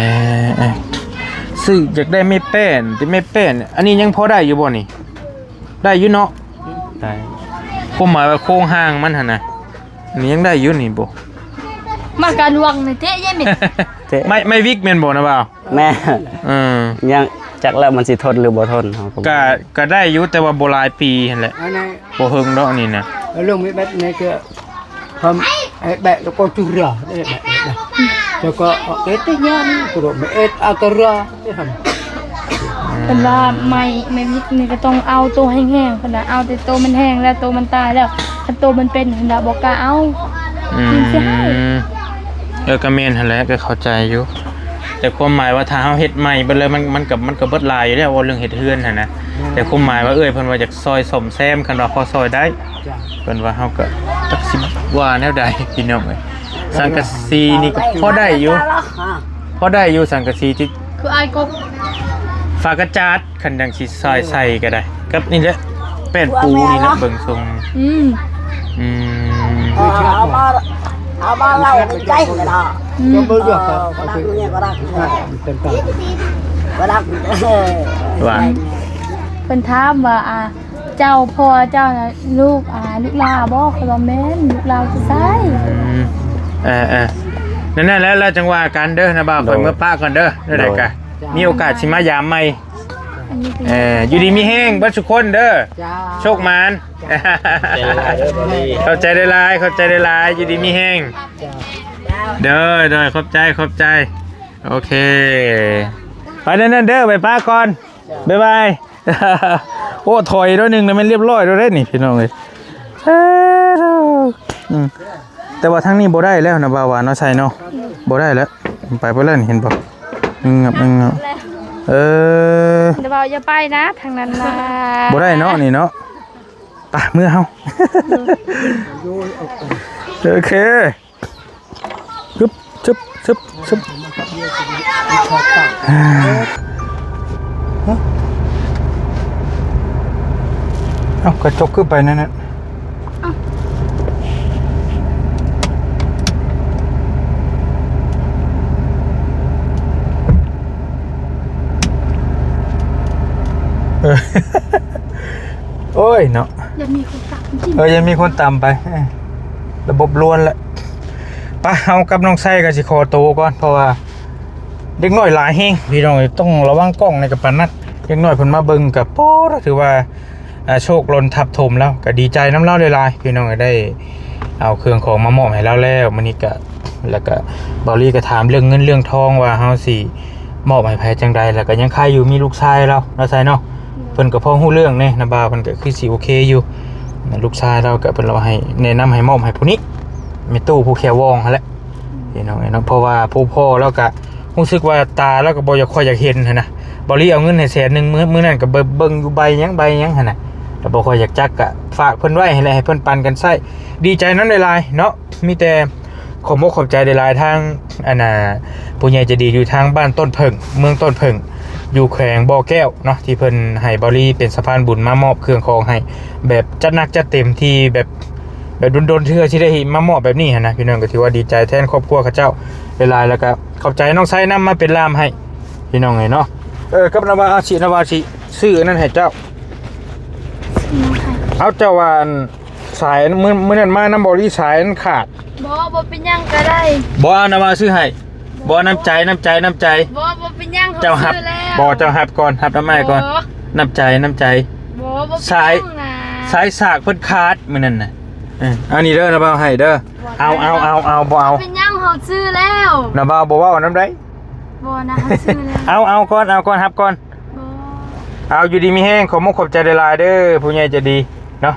ເອີ ຊື້ ຢາກໄດ້ໄມ້ແປ້ນ ແຕ່ໄມ້ແປ້ນ ອັນນີ້ຍັງພໍໄດ້ຢູ່ບໍ່ນີ້? ໄດ້ຢູ່ເນາະ ໄດ້ ຄວາມໝາຍວ່າໂຄງຮ່າງມັນຫັ້ນນະ ອັນນີ້ຍັງໄດ້ຢູ່ນີ້ບໍ່? ມາການຫວັງນີ້ເຕະເຢັນນີ້ ເຕະ ໄມ້ ໄມ້ວິກແມ່ນບໍ່ນະບ່າວ? ແມ່ນ ເອີ ຍັງຈັກແລ້ວມັນຊິທົນຫຼືບໍ່ທົນ ເຮົາກໍ ກະ ກະໄດ້ຢູ່ ແຕ່ວ່າບໍ່ຫຼາຍປີຫັ້ນແຫຼະ ອັນນັ້ນ ບໍ່ເຮິງດອກອັນນີ້ນະ. ເອົາລົງໄປແບັດນີ້ກໍ ທຳໃຫ້ແບະ ແລ້ວກໍຈຸຣາ ເອະ ແບະ ແບະ ແລ້ວກໍເອດຕິຍານ ກໍໄມ່ເອດອາກະຣາ ເອີ ເພິ່ນວ່າໄມ້ ໄມ້ວິກນີ້ກໍຕ້ອງເອົາໂຕແຫ້ງໆ ເພິ່ນວ່າເອົາແຕ່ໂຕມັນແຫ້ງແລ້ວ ໂຕມັນຕາຍແລ້ວ ຄັນໂຕມັນເປັນ ເພິ່ນວ່າບໍ່ກ້າເອົາ. ອືມ ເອີ ກໍແມ່ນຫັ້ນແຫຼະ ກໍເຂົ້າໃຈຢູ່ ແຕ່ຄວາມໝາຍວ່າຖ້າເຮົາເຮັດໃໝ່ເບິດເລີຍ ມັນ ມັນກໍ ມັນກໍເບິດຫຼາຍຢູ່ແລ້ວ ເວົ້າເລື່ອງເຮັດເຮືອນຫັ້ນນະ. ແຕ່ຄວາມໝາຍວ່າເອື້ອຍເພິ່ນວ່າຢາກຊ່ອຍສ້ອມແຊມ ຄັນວ່າພໍຊ່ອຍໄດ້ ເພິ່ນວ່າເຮົາກໍຈັກຊິວ່າແນວໃດພີ່ນ້ອງເອີຍ. ສັງກະສີນີ້ກໍພໍໄດ້ຢູ່ ພໍໄດ້ຢູ່ສັງກະສີທີ່ ຄືອ້າຍກົບ ຝາກະຈາດ ຄັນຈັ່ງຊິຊ່ອຍໃສ່ກໍໄດ້ ກັບນີ້ແຫຼະ ແປ້ນປູນີ້ແຫຼະ ເບິ່ງຊົງ. ອືມ ອືມ ເອົາມາ ເອົາມາເລົ່າໃນໃຈກໍໄດ້. ອືມ ກໍບໍ່ເລືອກ ກໍຮັກ ກໍຮັກ ວ່າ ເພິ່ນຖາມວ່າ ອ່າ ເຈົ້າ ພໍ່ເຈົ້ານະ ລູກ ອ່າ ລູກລາບໍ່? ຂ້ອຍວ່າແມ່ນ ລູກລາວຜູ້ຊາຍ. ອືມ ເອີໆ ນັ້ນແຫຼະ ແລ້ວ ແລ້ວຈັ່ງວ່າກັນເດີນະບ່າວ. ໂດຍ ຂ້ອຍເມືອປະກ່ອນເດີ ແນວໃດກະ ໂດຍ ມີໂອກາດຊິມາຢາມໃໝ່. ເອີ ຢູ່ດີມີແຮງເບິດທຸກຄົນເດີ. ໂຊກໝານ. ຂອບໃຈຫຼາຍໆເດີ ບ່າວລີ. ຂອບໃຈຫຼາຍໆ ຂອບໃຈຫຼາຍໆ ຢູ່ດີມີແຮງ. ໂດຍໆ ຂອບໃຈ ຂອບໃຈ. ໂອເຄ ໄປນັ້ນເດີ ໄປປະກ່ອນ. ບາຍບາຍ. ໂອ້ ຖອຍໜ້ອຍໜຶ່ງນະ ແມ່ນລຽບຮ້ອຍແລ້ວເດ້ນີ້ ພີ່ນ້ອງເອີຍ. ເອີ ອືມ ແຕ່ວ່າທາງນີ້ບໍ່ໄດ້ແລ້ວນະ ບ່າວຫວານເນາະ ໃສ່ເນາະ ບໍ່ໄດ້ແລ້ວ ໄປບໍ່ໄດ້ນີ້ ເຫັນບໍ່? ງຶບ ງຶບ ເອີ ແຕ່ວ່າຢ່າໄປນະ ທາງນັ້ນນະ ບໍ່ໄດ້ເນາະ ນີ້ເນາະ. ໄປ ເມືອເຮົາ. ໂອເຄ. ຊຶບ ຊຶບ ຊຶບ ຊຶບ. ເອົ້າ ກະຈົກຄືໄປນັ້ນນະ. ເອີ ໂອ້ຍເນາະ ຢ່າມີຄົນຕາມ ເອີ ຢ່າມີຄົນຕາມໄປ ເອີ ລະບົບລ້ວນລະ. ປະ ເຮົາກັບນ້ອງໄຊກໍຊິຂໍໂຕກ່ອນ ເພາະວ່າເດັກນ້ອຍຫຼາຍແຮງ ພີ່ນ້ອງເອີຍ ຕ້ອງລະວັງກ້ອງໃນກະປານນັ້ນ. ເດັກນ້ອຍເພິ່ນມາເບິ່ງກໍ ໂອ້ ຖືວ່າ ອ່າ ໂຊກຫຼົ່ນທັບຖົມລາວ ກໍດີໃຈນຳລາວຫຼາຍໆ ພີ່ນ້ອງເອີຍ ໄດ້ເອົາເຄື່ອງຂອງມາມອບໃຫ້ລາວແລ້ວ. ມື້ນີ້ກໍ ແລ້ວກໍ ບ່າວລີກໍຖາມເລື່ອງເງິນເລື່ອງທອງວ່າເຮົາຊິມອບໃຫ້ໃຜຈັ່ງໃດ ແລ້ວກໍຍັງຄາຢູ່ມີລູກຊາຍລາວເນາະ ໄຊເນາະ. ເພິ່ນກໍພໍຮູ້ເລື່ອງແດ່ນະບ່າວ ເພິ່ນກໍຄືຊິໂອເຄຢູ່. ລູກຊາຍລາວກໍເພິ່ນລາວໃຫ້ແນະນຳໃຫ້ມອບໃຫ້ຜູ້ນີ້ ແມ່ຕູ້ຜູ້ແຂວວອງຫັ້ນແຫຼະ ພີ່ນ້ອງເອີຍເນາະ. ເພາະວ່າຜູ້ພໍ່ລາວກໍ ຮູ້ສຶກວ່າຕາລາວກໍບໍ່ຢາກ ຄ່ອຍຢາກເຫັນຫັ້ນນະ. ບ່າວລີເອົາເງິນໃຫ້ແສນໜຶ່ງ ມື້ ມື້ນັ້ນກໍເບິ່ງ ເບິ່ງຢູ່ໃບຫຍັງ ໃບຫຍັງຫັ້ນນະ ແລ້ວບໍ່ຄ່ອຍຢາກຈັກ ກະຝາກເພິ່ນໄວ້ຫັ້ນແຫຼະ ໃຫ້ເພິ່ນປັນກັນໃຊ້. ດີໃຈນຳຫຼາຍໆເນາະ ມີແຕ່ ຂອບອົກຂອບໃຈຫຼາຍໆ ທາງ ອັນນ່າ ຜູ້ໃຫຍ່ໃຈດີຢູ່ທາງບ້ານຕົ້ນເຜິ້ງ ເມືອງຕົ້ນເຜິ້ງ ຢູ່ແຂວງບໍ່ແກ້ວເນາະ ທີ່ເພິ່ນໃຫ້ເບົາລີເປັນສະພານບຸນມາມອບເຄື່ອງຂອງໃຫ້ ແບບຈັດໜັກຈັດເຕັມ ທີ່ແບບ ແບບດົນໆເທື່ອຊິໄດ້ມາມອບແບບນີ້ຫັ້ນນະ ພີ່ນ້ອງ ກໍຖືວ່າດີໃຈແທນຄອບຄົວເຂົາເຈົ້າຫຼາຍໆ ແລ້ວກໍຂອບໃຈນ້ອງໄຊນຳມາເປັນລ່າມໃຫ້ ພີ່ນ້ອງເອີຍເນາະ. ເອີ ກັບນາວາ ອາຊິ ນາວາຊິຊື້ອັນນັ້ນໃຫ້ເຈົ້າ. ເອົາ ເຈົ້າວ່າອັນ ສາຍອັນ ມື້ ມື້ນັ້ນມານຳບໍລີ ສາຍອັນຂາດ. ບໍ່ ບໍ່ເປັນຫຍັງກໍໄດ້. ບໍ່ ເອົາ ນາວາຊື້ໃຫ້. ບໍ່ ນ້ຳໃຈ ນ້ຳໃຈ ນ້ຳໃຈ. ບໍ່ ບໍ່ເປັນຫຍັງ ເຈົ້າຮັບ. ບໍ່ ເຈົ້າຮັບກ່ອນ ຮັບນຳອ້າຍກ່ອນ. ບໍ່ ນ້ຳໃຈ ນ້ຳໃຈ. ບໍ່ ບໍ່ເປັນຫຍັງນະ. ສາຍ ສາຍສາກເພິ່ນຂາດມື້ນັ້ນນະ. ເອີ ອັນນີ້ເດີ ນາບ່າວໃຫ້ເດີ. ບໍ່ ເອົາ ເອົາ ເອົາ ເອົາ ບໍ່ເອົາ. ເປັນຫຍັງ ເຮົາຊື້ແລ້ວ. ນາບ່າວບໍ່ເວົ້ານຳໃດ. ບໍ່ນະ ເຮົາຊື້ແລ້ວ. ເອົາ ເອົາກ່ອນ ເອົາກ່ອນ ຮັບກ່ອນ. ບໍ່ ເອົາ ຢູ່ດີມີແຮງ ຂອບມຸກຂອບໃຈຫຼາຍໆເດີ ຜູ້ໃຫຍ່ໃຈດີເນາະ.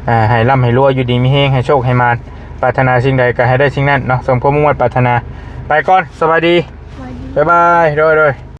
ອ່າ ໃຫ້ລ່ຳໃຫ້ລວຍ ຢູ່ດີມີແຮງ ໃຫ້ໂຊກໃຫ້ໝານ ປາດຖະໜາສິ່ງໃດກໍໃຫ້ໄດ້ສິ່ງນັ້ນເນາະ ສົມຄວາມມຸ່ງມາດປາດຖະໜາ. ໄປກ່ອນ ສະບາຍດີ ສະບາຍດີ ບາຍບາຍ ໂດຍ ໂດຍ.